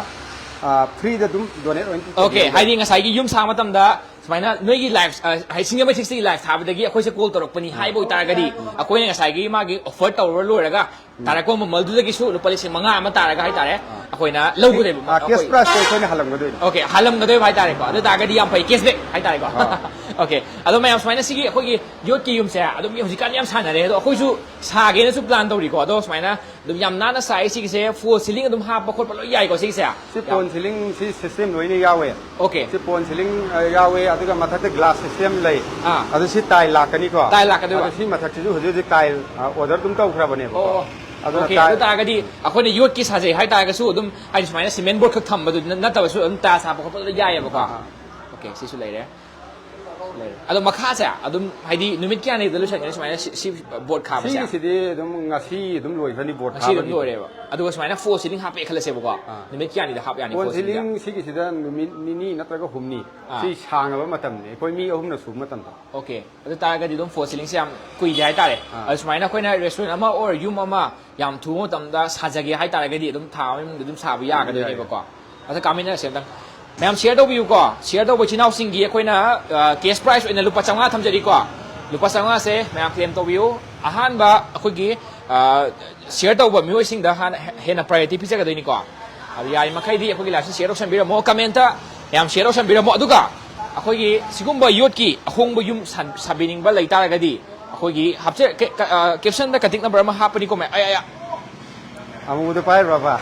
ꯐ꯭ꯔꯤꯗ ꯑꯗꯨꯝ ꯗꯣꯅꯦꯠ ꯑꯣꯏꯅ ꯑꯣꯀꯦ ꯇꯧꯕꯤꯔꯝꯕ ꯍꯥꯏꯗꯤ ꯉꯁꯥꯏꯒꯤ ꯌꯨꯝ ꯁꯥꯕ ꯃꯇꯝꯗ ꯁꯨꯃꯥꯏꯅ ꯅꯣꯏꯒꯤ ꯂꯥꯏꯐ ꯍꯥꯏꯗꯤ ꯁꯤꯡꯖꯃꯩ ꯁꯤꯛꯁꯇꯒꯤ ꯂꯥꯏꯐ ꯊꯥꯕꯗꯒꯤ ꯑꯩꯈꯣꯏꯁꯦ ꯀꯣꯜ ꯇꯧꯔꯛꯄꯅꯤ ꯍꯥꯏꯕ ꯑꯣꯏꯇꯥꯔꯒꯗꯤ ꯑꯩꯈꯣꯏꯅ ꯉꯁꯥꯏꯒꯤ ꯃꯥꯒꯤ ꯑꯣꯐꯔ ꯇꯧꯔ ꯂꯣꯏꯔꯒ ꯇꯥꯔꯛꯄ ꯃꯃꯜꯗꯨꯗꯒꯤꯁꯨ ꯂꯨꯄꯥ ꯂꯤꯁꯤꯡ ꯃꯉꯥ ꯑꯃ ꯇꯥꯔꯒ ꯍꯥꯏꯇꯥꯔꯦ ꯑꯩꯈꯣꯏꯅ ꯂꯧꯒꯗꯣꯏꯕ ꯀꯦꯁ ꯑꯩꯈꯣꯏ ꯄ꯭ꯔꯥꯏꯁꯇꯣ ꯑꯩꯈꯣꯏꯅ ꯍꯜꯂꯝꯒꯗꯣꯏꯅꯤ꯫ ꯑꯣꯀꯦ ꯍꯜꯂꯝꯒꯗꯣꯏꯕ ꯍꯥꯏꯇꯥꯔꯦꯀꯣ ꯑꯗꯨ ꯇꯥꯔꯒꯗꯤ ꯌꯥꯝ ꯐꯩ ꯀꯦꯁꯕꯦꯛ ꯍꯥꯏꯇꯥꯔꯦꯀꯣ꯫ ꯑꯥ꯫ ꯑꯣꯀꯦ ꯑꯗꯣ ꯃꯌꯥꯝ ꯁꯨꯃꯥꯏꯅ ꯁꯤꯒꯤ ꯑꯩꯈꯣꯏꯒꯤ ꯌꯣꯠꯀꯤ ꯌꯨꯝꯁꯦ ꯑꯗꯨꯝ ꯍꯧꯖꯤꯛꯀꯥꯟꯗꯤ ꯌꯥꯝ ꯁꯥꯟꯅꯔꯦ ꯑꯗꯣ ꯑꯩꯈꯣꯏꯁꯨ ꯁꯥꯒꯦꯅꯁꯨ ꯄ꯭ꯂꯥꯟ ꯇꯧꯔꯤꯀꯣ ꯑꯗꯣ ꯁꯨꯃꯥꯏꯅ ꯑꯗꯨꯝ ꯌꯥꯝ ꯅꯥꯟꯅ ꯁꯥꯏ ꯁꯤꯒꯤꯁꯦ ꯐꯣꯜ ꯁꯤꯂꯤꯡ ꯑꯗꯨꯝ ꯍꯥꯞꯄ ꯈꯣꯠꯄ ꯂꯣꯏ ꯌꯥꯏꯀꯣ ꯁꯤꯒꯤꯁꯦ꯫ ꯁꯤ ꯌꯥꯝ ꯐꯣꯟ ꯁꯤꯂꯤꯡ ꯁꯤ ꯁꯤꯁꯇꯦꯝ ꯂꯣꯏꯅ ꯌꯥꯎꯋꯦ꯫ ꯑꯣꯀꯦ ꯁꯤ ꯐꯣꯟ ꯁꯤꯂꯤꯡ ꯌꯥꯎꯋꯦ ꯑꯗꯨꯒ ꯃꯊꯛꯇ ꯒ꯭ꯂꯥꯁ ꯁꯤꯁꯇꯦꯝ ꯂꯩ꯫ ꯑꯥ ꯑꯗꯨ ꯁꯤ ꯇꯥꯏꯜ ꯂꯥꯛꯀꯅꯤꯀꯣ꯫ ꯇꯥꯏꯜ ꯂꯥꯛꯀꯗꯣꯏꯕ꯫ ꯑꯗꯣ ꯁꯤ ꯃꯊꯛꯁꯤꯁꯨ ꯍꯧꯖꯤꯛ ꯍꯧꯖꯤꯛ ꯇꯥꯏꯜ ꯑꯣꯔꯗꯔ ꯑꯗꯨꯝ ꯇꯧꯈ꯭ꯔꯕꯅꯦꯕꯀꯣ꯫ ꯑꯣ ꯑꯗꯨꯅ ꯑꯣꯀꯦ ꯇꯥꯏꯜ ꯑꯗꯨ ꯇꯥꯔꯒꯗꯤ ꯑꯩꯈꯣꯏꯅ ꯌꯣꯠꯀꯤ ꯁꯥꯖꯩ ꯍꯥꯏꯇꯥꯔꯒꯁꯨ ꯑꯗꯨꯝ ꯍꯥꯏꯗꯤ ꯁꯨꯃꯥꯏꯅ ꯁꯤꯃꯦꯟ ꯕꯣꯔꯗ ꯈꯛ ꯊꯝꯕꯗꯨ ꯅꯠꯇꯕꯁꯨ ꯑꯗꯨꯝ ꯇꯥꯏꯜꯁ ꯍꯥꯞꯄ ꯈꯣꯠꯄ ꯂꯣꯏ ꯌꯥꯏꯑꯕꯀꯣ꯫ ꯑꯥ ꯑꯥ ꯑꯣꯀꯦ ꯁꯤꯁꯨ ꯂꯩꯔꯦ꯫ ꯂꯩꯔꯦ ꯑꯗꯣ ꯃꯈꯥꯁꯦ ꯑꯗꯨꯝ ꯍꯥꯏꯗꯤ ꯅꯨꯃꯤꯠ ꯀꯌꯥꯅꯤꯗ ꯂꯣꯏꯁꯟꯒꯅꯤ ꯁꯨꯃꯥꯏꯅ ꯁꯤ ꯁꯤ ꯕꯣꯔꯗ ꯈꯥꯕꯁꯦ꯫ ꯁꯤꯒꯤꯁꯤꯗꯤ ꯑꯗꯨꯝ ꯉꯁꯤ ꯑꯗꯨꯝ ꯂꯣꯏꯈ꯭ꯔꯅꯤ ꯕꯣꯔꯗ ꯉꯁꯤ ꯑꯗꯨꯝ ꯈꯥꯕꯒꯤ꯫ ꯂꯣꯏꯔꯦꯕ ꯑꯗꯨꯒ ꯁꯨꯃꯥꯏꯅ ꯐꯣꯜ ꯁꯤꯂꯤꯡ ꯍꯥꯞꯄꯦ ꯈꯜꯂꯁꯦꯕꯀꯣ꯫ ꯑꯥ ꯅꯨꯃꯤꯠ ꯀꯌꯥꯅꯤꯗ ꯍꯥꯞ ꯌꯥꯅꯤ ꯐꯣꯜ ꯐꯣꯜ ꯁꯤꯂꯤꯡꯁꯦ꯫ ꯁꯤꯂꯤꯡ ꯁꯤꯒꯤꯁꯤꯗ ꯅꯨꯃꯤꯠ ꯅꯤꯅꯤ ꯅꯠꯇ꯭ꯔꯒ ꯍꯨꯝꯅꯤ ꯑꯥ ꯁꯤ ꯁꯥꯡꯉꯕ ꯃꯇꯝꯅꯤ ꯑꯩꯈꯣꯏ ꯃꯤ ꯑꯍꯨꯝꯅ ꯁꯨꯕ ꯃꯇꯝꯗ꯫ ꯑꯣꯀꯦ ꯑꯗꯨ ꯇꯥꯔꯒꯗꯤ ꯑꯗꯨꯝ ꯐꯣꯜ ꯁꯤꯂꯤꯡꯁꯦ ꯌꯥꯝ ꯀꯨꯏꯗꯦ ꯍꯥꯏꯇꯥꯔꯦ꯫ ꯑꯥ ꯑꯗꯨ ꯁꯨꯃꯥꯏꯅ ꯑꯩꯈꯣꯏꯅ ꯔꯦꯁꯇꯨꯔꯦꯟ ꯑꯃ ꯑꯣꯔ ꯌꯨꯝ ꯑꯃ ꯌꯥꯝ ꯊꯨꯕ ꯃꯇꯝꯗ ꯁꯥꯖꯒꯦ ꯍꯥꯏꯇꯥꯔꯒꯗꯤ ꯑꯗꯨꯝ ꯊꯥ ꯑꯃꯒꯤ ꯃꯅꯨꯡꯗ ꯑꯗꯨꯝ ꯁꯥꯕ ꯌꯥꯒꯗꯣꯏꯅꯦꯕꯀꯣ꯫ ꯑꯗ ꯀꯥꯃꯤꯟꯅꯔꯁꯦ ꯑꯝꯇꯪ꯫ ꯃꯌꯥꯝ ꯁꯤꯌꯔ ꯇꯧꯕꯤꯌꯨꯀꯣ ꯁꯤꯌꯔ ꯇꯧꯕ ꯏꯆꯤꯟ ꯏꯅꯥꯎꯁꯤꯡꯒꯤ ꯑꯩꯈꯣꯏꯅ ꯀꯦꯁ ꯄ꯭ꯔꯥꯏꯁ ꯑꯣꯏꯅ ꯂꯨꯄꯥ ꯆꯥꯝꯃꯉꯥ ꯊꯝꯖꯔꯤꯀꯣ꯫ ꯂꯨꯄꯥ ꯆꯥꯝꯃꯉꯥꯁꯦ ꯃꯌꯥꯝ ꯀ꯭ꯂꯦꯝ ꯇꯧꯕꯤꯌꯨ꯫ ꯑꯍꯥꯟꯕ ꯑꯩꯈꯣꯏꯒꯤ ꯁꯤꯌꯔ ꯇꯧꯕ ꯃꯤꯑꯣꯏꯁꯤꯡꯗ ꯍꯥꯟꯅ ꯍꯦꯟꯅ ꯄ꯭ꯔꯥꯏꯌꯣꯔꯤꯇꯤ ꯄꯤꯖꯒꯗꯣꯏꯅꯤꯀꯣ꯫ ꯑꯗꯨ ꯌꯥꯔꯤꯃꯈꯩꯗꯤ ꯑꯩꯈꯣꯏꯒꯤ ꯂꯥꯏꯐꯁꯤ ꯁꯤꯌꯔ ꯇꯧꯁꯟꯕꯤꯔꯝꯃꯣ ꯀꯃꯦꯟꯇ ꯌꯥꯝ ꯁꯤꯌꯔ ꯇꯧꯁꯟꯕꯤꯔꯝꯃꯣ ꯑꯗꯨꯒ ꯑꯩꯈꯣꯏꯒꯤ ꯁꯤꯒꯨꯝꯕ ꯌꯣꯠꯀꯤ ꯑꯍꯣꯡꯕ ꯌꯨꯝ ꯁꯥ- ꯁꯥꯕꯤꯅꯤꯡꯕ ꯂꯩꯇꯥꯔꯒꯗꯤ ꯑꯩꯈꯣꯏꯒꯤ ꯍꯥꯞꯆ ꯀꯦꯞꯁꯟꯗ ꯀꯟꯇꯦꯛ ꯅꯝꯕꯔ ꯑꯃ ꯍꯥꯞꯄꯅꯤꯀꯣ ꯃꯌꯥꯝ ꯑꯌꯥ ꯑꯌꯥ ꯑꯃꯨꯕꯗꯣ ꯄꯥꯏꯔꯨꯔꯕ꯫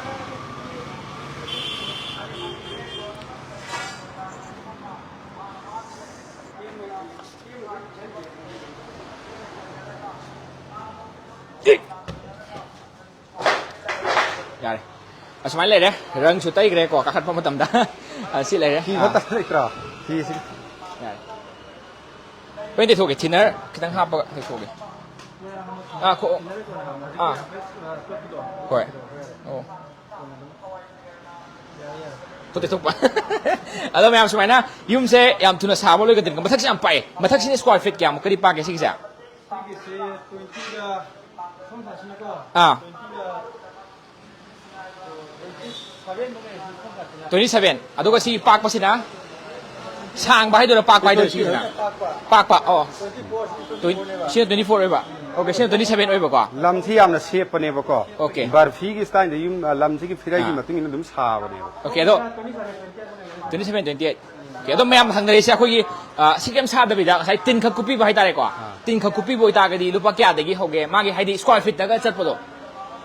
ꯌꯥꯔꯦ ꯑꯁꯨꯃꯥꯏꯅ ꯂꯩꯔꯦ꯫ ꯔꯪꯁꯨ ꯇꯩꯈ꯭ꯔꯦꯀꯣ ꯀꯥꯈꯠꯄ ꯃꯇꯝꯗ꯫ ꯑ, ꯁꯤ ꯂꯩꯔꯦ ꯐꯤ ꯑꯥ, ꯈꯠꯇ ꯂꯩꯇ꯭ꯔꯣ? ꯐꯤꯁꯤ ꯌꯥꯔꯦ꯫ ꯍꯣꯔꯦꯟ ꯇꯩꯊꯣꯛꯀꯦ ꯊꯤꯅꯔ ꯈꯤꯇꯪ ꯍꯥꯞꯄꯒ ꯇꯩꯊꯣꯛꯀꯦ꯫ ꯑꯥ ꯈꯣ ꯑꯥ ꯍꯣꯏ ꯑꯣ ꯈꯨꯠ ꯇꯩꯊꯣꯛꯄ꯫ ꯑꯗꯣ ꯃꯌꯥꯝ ꯁꯨꯃꯥꯏꯅ ꯌꯨꯝꯁꯦ ꯌꯥꯝ ꯊꯨꯅ ꯁꯥꯕ ꯂꯣꯏꯒꯗꯣꯏꯅꯤꯀꯣ꯫ ꯃꯊꯛꯁꯦ ꯌꯥꯝ ꯄꯥꯛꯑꯦ꯫ ꯃꯊꯛꯁꯤꯅ ꯁ꯭ꯀ꯭ꯋꯥꯔ ꯐꯤꯠ ꯀꯌꯥꯃꯨꯛꯀꯗꯤ ꯄꯥꯛꯀꯦ ꯁꯤꯒꯤꯁꯦ? ꯁꯤꯒꯤꯁꯦ ꯇ꯭ꯋꯦꯟꯇꯤꯒ ꯁꯣꯝ ꯁꯥꯏꯠꯁꯤꯅꯀꯣ ꯑꯥ ꯇ꯭ꯋꯦꯟꯇꯤꯒ ꯇ꯭ꯋꯦꯟꯇꯤ ꯇ꯭ꯋꯦꯟꯇꯤ ꯁꯚꯦꯟ꯫ ꯑꯗꯨꯒ ꯁꯤ ꯄꯥꯛꯄꯁꯤꯅ, ꯁꯥꯡꯕ ꯍꯥꯏꯗꯣꯏꯔꯥ, ꯄꯥꯛꯄ ꯍꯥꯏꯗꯣꯏꯔꯥ ꯁꯤꯁꯤꯅ? ꯄꯥꯛꯄ, ꯑꯣ꯫ ꯇ꯭ꯋꯦꯟ-, ꯁꯤꯅ ꯇ꯭ꯋꯦꯟꯇꯤ ꯐꯣꯔ ꯑꯣꯏꯕ꯫ ꯑꯣꯀꯦ, ꯁꯤꯅ ꯇ꯭ꯋꯦꯟꯇꯤ ꯁꯚꯦꯟ ꯑꯣꯏꯕꯀꯣ꯫ ꯂꯝꯁꯤ ꯌꯥꯝꯅ ꯁꯦꯞꯄꯅꯦꯕꯀꯣ꯫ ꯑꯣꯀꯦ꯫ ꯕꯔꯐꯤꯒꯤ ꯁ꯭ꯇꯥꯏꯜꯗ ꯌꯨꯝ, ꯑ, ꯂꯝꯁꯤꯒꯤ ꯐꯤꯔꯩꯒꯤ ꯑꯥ꯫ ꯃꯇꯨꯡ ꯏꯟꯅ ꯑꯗꯨꯝ ꯁꯥꯕꯅꯦꯕ꯫ ꯑꯣꯀꯦ, ꯑꯗꯣ twenty seven, twenty eight. Okay, ꯑꯗꯣ ꯃꯌꯥꯝ ꯍꯪꯅꯔꯤꯁꯦ ꯑꯩꯈꯣꯏꯒꯤ, ꯑ, ꯁꯤ ꯀꯩꯝ ꯁꯥꯗꯕꯤꯗ ꯉꯁꯥꯏ ꯇꯤꯟꯈꯛ ꯀꯨꯞꯄꯤꯕ ꯍꯥꯏꯇꯥꯔꯦꯀꯣ꯫ ꯑꯥ꯫ ꯇꯤꯟꯈꯛ ꯀꯨꯞꯄꯤꯕ ꯑꯣꯏꯇꯥꯔꯒꯗꯤ ꯂꯨꯄꯥ ꯀꯌꯥꯗꯒꯤ ꯍꯧꯒꯦ? ꯃꯥꯒꯤ ꯍꯥꯏꯗꯤ ꯁ꯭ꯀ꯭ꯋꯥꯔ ꯐꯤꯠꯇꯒ ꯆꯠꯄꯗꯣ?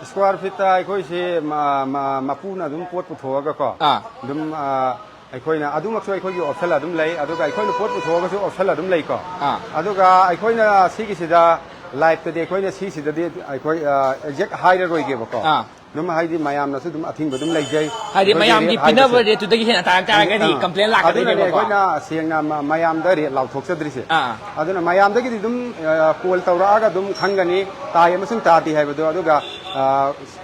ꯁ꯭ꯀ꯭ꯋꯥꯔ ꯐꯤꯠꯇ ꯑꯩꯈꯣꯏꯁꯦ ꯃ-, ꯃ-, ꯃꯄꯨꯅ ꯑꯗꯨꯝ ꯄꯣꯠ ꯄꯨꯊꯣꯛꯑꯒꯀꯣ, ꯑꯥ꯫ ꯑꯗꯨꯝ, ꯑ, ꯑꯩꯈꯣꯏꯅ ꯑꯗꯨꯃꯛꯁꯨ ꯑꯩꯈꯣꯏꯒꯤ ꯑꯣꯞꯁꯟ ꯑꯗꯨꯝ ꯂꯩ, ꯑꯗꯨꯒ ꯑꯩꯈꯣꯏꯅ ꯄꯣꯠ ꯄꯨꯊꯣꯛꯑꯒꯁꯨ ꯑꯣꯞꯁꯟ ꯑꯗꯨꯝ ꯂꯩꯀꯣ꯫ ꯑꯥ꯫ ꯑꯗꯨꯒ ꯑꯩꯈꯣꯏꯅ ꯁꯤꯒꯤꯁꯤꯗ ꯂꯥꯏꯐꯇꯗꯤ ꯑꯩꯈꯣꯏꯅ ꯁꯤꯁꯤꯗꯗꯤ ꯑꯩꯈꯣꯏ, ꯑ, ꯑꯦꯛꯖꯦꯛ ꯍꯥꯏꯔꯔꯣꯏꯒꯦꯕꯀꯣ꯫ ꯑꯥ꯫ ꯑꯗꯨꯝ ꯍꯥꯏꯗꯤ ꯃꯌꯥꯝꯅꯁꯨ ꯑꯗꯨꯝ ꯑꯊꯤꯡꯕ ꯑꯗꯨꯝ ꯂꯩꯖꯩ꯫ ꯍꯥꯏꯗꯤ ꯑꯩꯈꯣꯏꯒꯤ ꯃꯌꯥꯝꯒꯤ ꯔꯦꯠ ꯄꯤꯅꯕ ꯍꯥꯏꯕꯁꯦ꯫ ꯔꯦꯠꯇꯨꯗꯒꯤ ꯍꯦꯟꯅ ꯇꯥꯔꯛ ꯇꯥꯔꯒꯗꯤ ꯑꯥ꯫ ꯀꯝꯄ꯭ꯂꯦꯟ ꯑꯗꯨꯅꯅꯦ ꯂꯥꯛꯀꯗꯣꯏꯅꯦꯕꯀꯣ꯫ ꯑꯩꯈꯣꯏꯅ ꯁꯦꯡꯅ ꯃ-, ꯃꯌꯥꯝꯗ ꯔꯦꯠ ꯂꯥꯎꯊꯣꯛꯆꯗ꯭ꯔꯤꯁꯦ꯫ ꯑꯥ꯫ ꯑꯗꯨꯅ ꯃꯌꯥꯝꯗꯒꯤꯗꯤ ꯑꯗꯨꯝ, ꯑ, ꯀꯣꯜ ꯇꯧꯔꯛꯑꯒ ꯑꯗꯨꯝ ꯈꯪꯒꯅꯤ, ꯇꯥꯏ ꯑꯃꯁꯨꯡ ꯇꯥꯗꯦ ꯍꯥꯏꯕꯗꯣ꯫ ꯑꯗꯨꯒ, ꯑ,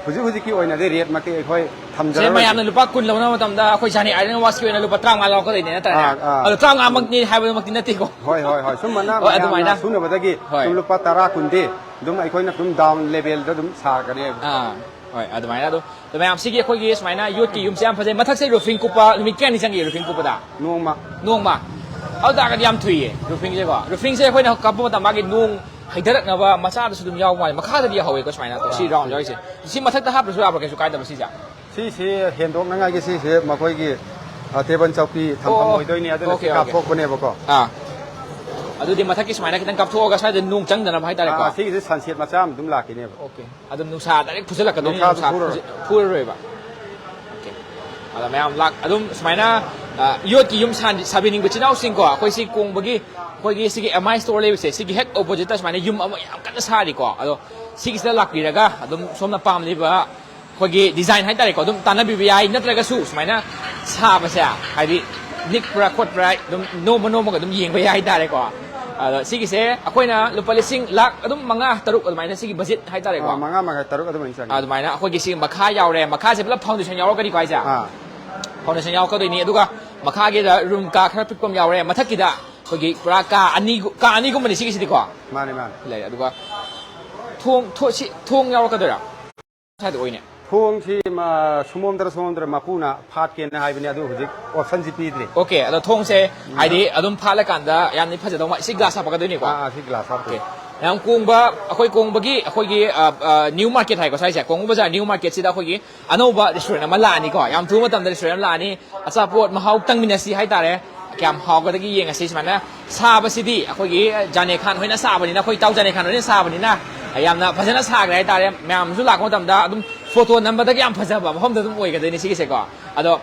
ꯍꯧꯖꯤꯛ ꯍꯧꯖꯤꯛꯀꯤ ꯑꯣꯏꯅꯗꯤ ꯔꯦꯠꯃꯛꯇꯤ ꯑꯩꯈꯣꯏ ꯁꯦ, ꯊꯝꯖꯔꯔꯣꯏꯒꯦ꯫ ꯃꯌꯥꯝꯅ ꯂꯨꯄꯥ ꯀꯨꯟ ꯂꯧꯅꯕ ꯃꯇꯝꯗ ꯑꯩꯈꯣꯏ ꯖꯥꯅꯤ ꯑꯥꯏꯔꯟ ꯋꯥꯁꯀꯤ ꯑꯣꯏꯅ ꯂꯨꯄꯥ ꯇꯔꯥꯃꯉꯥ ꯂꯧꯔꯛꯀꯗꯣꯏꯅꯦ ꯅꯠꯇ꯭ꯔꯅꯦ? ꯑꯥ, ꯑꯥ꯫ ꯑꯗꯣ ꯇꯔꯥꯃꯉꯥꯃꯛꯅꯤ ꯍꯥꯏꯕꯃꯛꯇꯤ ꯅꯠꯇꯦꯀꯣ꯫ ꯍꯣꯏ, ꯍꯣꯏ, ꯍꯣꯏ꯫ ꯁꯨꯝꯕꯅ ꯍꯣꯏ, ꯃꯌꯥꯝꯅ ꯑꯗꯨꯃꯥꯏꯅ꯫ ꯁꯨꯅꯕꯗꯒꯤ ꯍꯣꯏ꯫ ꯁꯨꯝ ꯂꯨꯄꯥ ꯇꯔꯥ, ꯀꯨꯟꯗꯤ ꯑꯗꯨꯝ ꯑꯩꯈꯣꯏꯅ ꯑꯗꯨꯝ ꯗꯥꯎꯟ ꯂꯦꯚꯦꯜꯗ ꯑꯗꯨꯝ ꯁꯥꯒꯅꯦꯕ꯫ ꯑꯥ, ꯍꯣꯏ, ꯑꯗꯨꯃꯥꯏꯅ ꯑꯗꯨꯝ꯫ ꯑꯗꯣ ꯃꯌꯥꯝ ꯁꯤꯒꯤ ꯑꯩꯈꯣꯏꯒꯤ ꯁꯨꯃꯥꯏꯅ ꯌꯣꯠꯀꯤ ꯌꯨꯝꯁꯦ ꯌꯥꯝ ꯐꯖꯩ꯫ ꯃꯊꯛꯁꯦ ꯔꯨꯐꯤꯡ ꯀꯨꯞꯄ ꯅꯨꯃꯤꯠ ꯀꯌꯥꯅꯤ ꯆꯪꯒꯦ ꯔꯨꯐꯤꯡ ꯀꯨꯞꯄꯗ? ꯅꯣꯡꯃ꯫ ꯅꯣꯡꯃ? ꯑꯗꯨ ꯇꯥꯔꯒꯗꯤ ꯌꯥꯝ ꯊꯨꯏꯌꯦ ꯔꯨꯐꯤꯡꯁꯦꯀꯣ꯫ ꯔꯨꯐꯤꯡꯁꯦ ꯑꯩꯈꯣꯏꯅ ꯀꯥꯞꯄ ꯃꯇꯝ ꯃꯥꯒꯤ ꯅꯣꯡ ꯍꯩꯊꯔꯛꯅꯕ ꯃꯆꯥꯗꯁꯨ ꯑꯗꯨꯝ ꯌꯥꯎꯕ ꯃꯥꯜꯂꯦ꯫ ꯃꯈꯥꯗꯗꯤ ꯌꯥꯎꯍꯧꯋꯦꯀꯣ ꯁꯨꯃꯥꯏꯅ꯫ ꯁꯤ ꯑꯥ꯫ ꯔꯥꯎꯟ ꯌꯥꯎꯔꯤꯁꯦ꯫ ꯁꯤ ꯃꯊꯛꯇ ꯍꯥꯞꯇ꯭ꯔꯁꯨ ꯌꯥꯕ꯭ꯔꯥ? ꯀꯩꯁꯨ ꯀꯥꯏꯗꯕ ꯁꯤꯁꯦ? ꯁꯤꯁꯤ ꯍꯦꯟꯗꯣꯛꯅꯉꯥꯏꯒꯤ ꯁꯤꯁꯦ ꯃꯈꯣꯏꯒꯤ, ꯑ, ꯇꯦꯕꯜ ꯆꯧꯀꯤ ꯊꯝꯐꯝ ꯑꯣ, ꯑꯣꯏꯗꯣꯏꯅꯦ, ꯑꯗꯨꯅ ꯑꯣꯀꯦ, ꯁꯤ ꯑꯣꯀꯦ꯫ ꯀꯥꯞꯊꯣꯛꯄꯅꯦꯕꯀꯣ꯫ ꯑꯥ꯫ ꯑꯗꯨꯗꯤ ꯃꯊꯛꯀꯤ ꯁꯨꯃꯥꯏꯅ ꯈꯤꯇꯪ ꯀꯥꯞꯊꯣꯛꯑꯒ ꯁ꯭ꯋꯥꯏꯗ ꯅꯣꯡ ꯆꯪꯗꯅꯕ ꯍꯥꯏꯇꯥꯔꯦꯀꯣ꯫ ꯑꯥ, ꯁꯤꯒꯤꯁꯦ ꯁꯟꯁꯦꯠ ꯃꯆꯥ ꯑꯃ ꯑꯗꯨꯝ ꯂꯥꯛꯈꯤꯅꯦꯕ꯫ ꯑꯣꯀꯦ꯫ ꯑꯗꯨꯝ ꯅꯨꯡꯁꯥ ꯗꯥꯏꯔꯦꯛ ꯐꯨꯖꯜꯂꯛꯀꯗꯣꯏꯅꯤ, ꯅꯨꯡꯁꯥꯁꯨ ꯅꯨꯡꯁꯥ ꯐꯨꯔꯔꯣꯏ꯫ ꯐꯨꯖ-, ꯐꯨꯔꯔꯣꯏꯕ꯫ ꯑꯣꯀꯦ꯫ ꯑꯗ ꯃꯌꯥꯝ ꯂꯥꯛ-, ꯑꯗꯨꯝ ꯁꯨꯃꯥꯏꯅ, ꯑ, ꯌꯣꯠꯀꯤ ꯌꯨꯝ ꯁꯥꯟ-, ꯁꯥꯕꯤꯅꯤꯡꯕ ꯏꯆꯤꯟ ꯏꯅꯥꯎꯁꯤꯡꯀꯣ, ꯑꯩꯈꯣꯏ ꯁꯤ ꯀꯣꯡꯕꯒꯤ, ꯑꯩꯈꯣꯏꯒꯤ ꯁꯤꯒꯤ ꯑꯦꯝ ꯑꯥꯏ ꯁ꯭ꯇꯣꯔ ꯂꯩꯕꯁꯦ, ꯁꯤꯒꯤ ꯍꯦꯛ ꯑꯣꯄꯣꯖꯤꯠꯇ ꯁꯨꯃꯥꯏꯅ ꯌꯨꯝ ꯑꯃ ꯌꯥꯝ ꯀꯟꯅ ꯁꯥꯔꯤꯀꯣ꯫ ꯑꯗꯣ ꯁꯤꯒꯤꯁꯤꯗ ꯂꯥꯛꯄꯤꯔꯒ ꯑꯗꯨꯝ ꯁꯣꯝꯅ ꯄꯥꯝꯂꯤꯕ ꯑꯩꯈꯣꯏꯒꯤ ꯗꯤꯖꯥꯏꯟ ꯍꯥꯏꯇꯥꯔꯦꯀꯣ, ꯑꯗꯨꯝ ꯇꯥꯟꯅꯕꯤꯕ ꯌꯥꯏ, ꯅꯠꯇ꯭ꯔꯒꯁꯨ ꯁꯨꯃꯥꯏꯅ ꯁꯥꯕꯁꯦ ꯍꯥꯏꯗꯤ ꯅꯤꯛꯄ꯭ꯔꯥ ꯈꯣꯠꯄ꯭ꯔꯥ ꯑꯗꯨꯝ ꯅꯣꯝꯃ ꯅꯣꯝꯃꯒ ꯑꯗꯨꯝ ꯌꯦꯡꯕ ꯌꯥꯏ ꯍꯥꯏꯇꯥꯔꯦꯀꯣ꯫ ꯑꯗꯣ ꯁꯤꯒꯤꯁꯦ ꯑꯩꯈꯣꯏꯅ ꯂꯨꯄꯥ ꯂꯤꯁꯤꯡ ꯂꯥꯛ ꯑꯗꯨꯝ ꯃꯉꯥ, ꯇꯔꯨꯛ ꯑꯗꯨꯃꯥꯏꯅ ꯁꯤꯒꯤ ꯕꯖꯦꯠ ꯍꯥꯏꯇꯥꯔꯦꯀꯣ꯫ ꯑꯥ, ꯃꯉꯥ ꯃꯈꯥꯏ, ꯇꯔꯨꯛ ꯑꯗꯨꯃꯥꯏꯅ ꯆꯪꯉꯦ꯫ ꯑꯗꯨꯃꯥꯏꯅ ꯑꯩꯈꯣꯏꯒꯤ ꯁꯤ ꯃꯈꯥ ꯌꯥꯎꯔꯦ, ꯃꯈꯥꯁꯦ ꯄꯨꯂꯞ ꯐꯥꯎꯟꯗꯦꯁꯟ ꯌꯥꯎꯔꯛꯀꯅꯤꯀꯣ ꯍꯥꯏꯁꯦ? ꯑꯥ꯫ ꯐꯥꯎꯟꯗꯦꯁꯟ ꯌꯥꯎꯔꯛꯀꯗꯣꯏꯅꯤ꯫ ꯑꯗꯨꯒ ꯃꯈꯥꯒꯤꯗ ꯔꯨꯝ ꯀꯥ ꯈꯔ ꯄꯤꯛꯄ ꯑꯃ ꯌꯥꯎꯔꯦ, ꯃꯊꯛꯀꯤꯗ ꯑꯩꯈꯣꯏꯒꯤ ꯄꯨꯔꯥ ꯀꯥ ꯑꯅꯤ, ꯀꯥ ꯑꯅꯤꯒꯨꯝꯕꯅꯤ ꯁꯤꯒꯤꯁꯤꯗꯤꯀꯣ꯫ ꯃꯥꯅꯦ, ꯃꯥꯅꯦ꯫ ꯂꯩꯔꯦ꯫ ꯑꯗꯨꯒ ꯊꯣꯡ, ꯊꯣ-, ꯁꯤ ꯊꯣꯡ ꯌꯥꯎꯔꯛꯀꯗꯣꯏꯔꯥ? ꯁ꯭ꯋꯥꯏꯗ ꯑꯣꯏꯅꯦ꯫ ꯊꯣꯡꯁꯤ ꯃ-, ꯁꯨꯃꯣꯝꯗꯔ ꯁꯨꯃꯣꯝꯗꯔ ꯃꯄꯨꯅ ꯐꯥꯠꯀꯦꯅ ꯍꯥꯏꯕꯅꯤ, ꯑꯗꯨ ꯍꯧꯖꯤꯛ ꯑꯣꯞꯁꯟꯁꯤ ꯄꯤꯗ꯭ꯔꯤ꯫ ꯑꯣꯀꯦ, ꯑꯗꯣ ꯊꯣꯡꯁꯦ ꯍꯥꯏꯗꯤ ꯑꯗꯨꯝ ꯐꯥꯠꯂꯀꯥꯟꯗ ꯌꯥꯝꯅ ꯐꯖꯗꯧ ꯃꯥꯜꯂꯤ꯫ ꯁꯤ ꯒ꯭ꯂꯥꯁ ꯍꯥꯞꯄꯛꯀꯗꯣꯏꯅꯤꯀꯣ? ꯑꯥ, ꯑꯥ, ꯁꯤ ꯒ꯭ꯂꯥꯁ ꯍꯥꯞꯄꯛꯀꯦ꯫ ꯌꯥꯝ ꯀꯣꯡꯕ, ꯑꯩꯈꯣꯏ ꯀꯣꯡꯕꯒꯤ ꯑꯩꯈꯣꯏꯒꯤ ꯅ꯭ꯌꯨ ꯃꯥꯔꯀꯦꯠ ꯍꯥꯏꯀꯣ ꯁ꯭ꯋꯥꯏꯁꯦ, ꯀꯣꯡꯕ ꯕꯖꯥꯔ ꯅ꯭ꯌꯨ ꯃꯥꯔꯀꯦꯠꯁꯤꯗ ꯑꯩꯈꯣꯏꯒꯤ ꯑꯅꯧꯕ ꯔꯦꯁꯇꯨꯔꯦꯟ ꯑꯃ ꯂꯥꯛꯑꯅꯤꯀꯣ꯫ ꯌꯥꯝ ꯊꯨꯕ ꯃꯇꯝꯗ ꯔꯦꯁꯇꯨꯔꯦꯟ ꯑꯃ ꯂꯥꯛꯑꯅꯤ꯫ ꯑꯆꯥꯄꯣꯠ ꯃꯍꯥꯎ ꯇꯪꯃꯤꯟꯅꯁꯤ ꯍꯥꯏꯇꯥꯔꯦ꯫ ꯀꯌꯥꯝ ꯍꯥꯎꯒꯗꯒꯦ ꯌꯦꯡꯉꯁꯤ꯫ ꯁꯨꯃꯥꯏꯅ ꯁꯥꯕꯁꯤꯗꯤ ꯑꯩꯈꯣꯏꯒꯤ ꯖꯥꯅꯦ ꯈꯥꯟ ꯍꯣꯏꯅ ꯁꯥꯕꯅꯤꯅ, ꯑꯩꯈꯣꯏ ꯏꯇꯥꯎ ꯖꯥꯅꯦ ꯈꯥꯟ ꯍꯣꯏꯅ ꯁꯥꯕꯅꯤꯅ ꯌꯥꯝꯅ ꯐꯖꯅ ꯁꯥꯈ꯭ꯔꯦ ꯍꯥꯏꯇꯥꯔꯦ꯫ ꯃꯌꯥꯝꯁꯨ ꯂꯥꯛꯄ ꯃꯇꯝꯗ ꯑꯗꯨꯝ ꯐꯣꯇꯣ ꯅꯝꯕꯗꯒ ꯌꯥꯝ ꯐꯖꯕ ꯃꯐꯝꯗ ꯑꯗꯨꯝ ꯑꯣꯏꯒꯗꯣꯏꯅꯦ ꯁꯤꯒꯤꯁꯦꯀꯣ꯫ ꯑꯗꯣ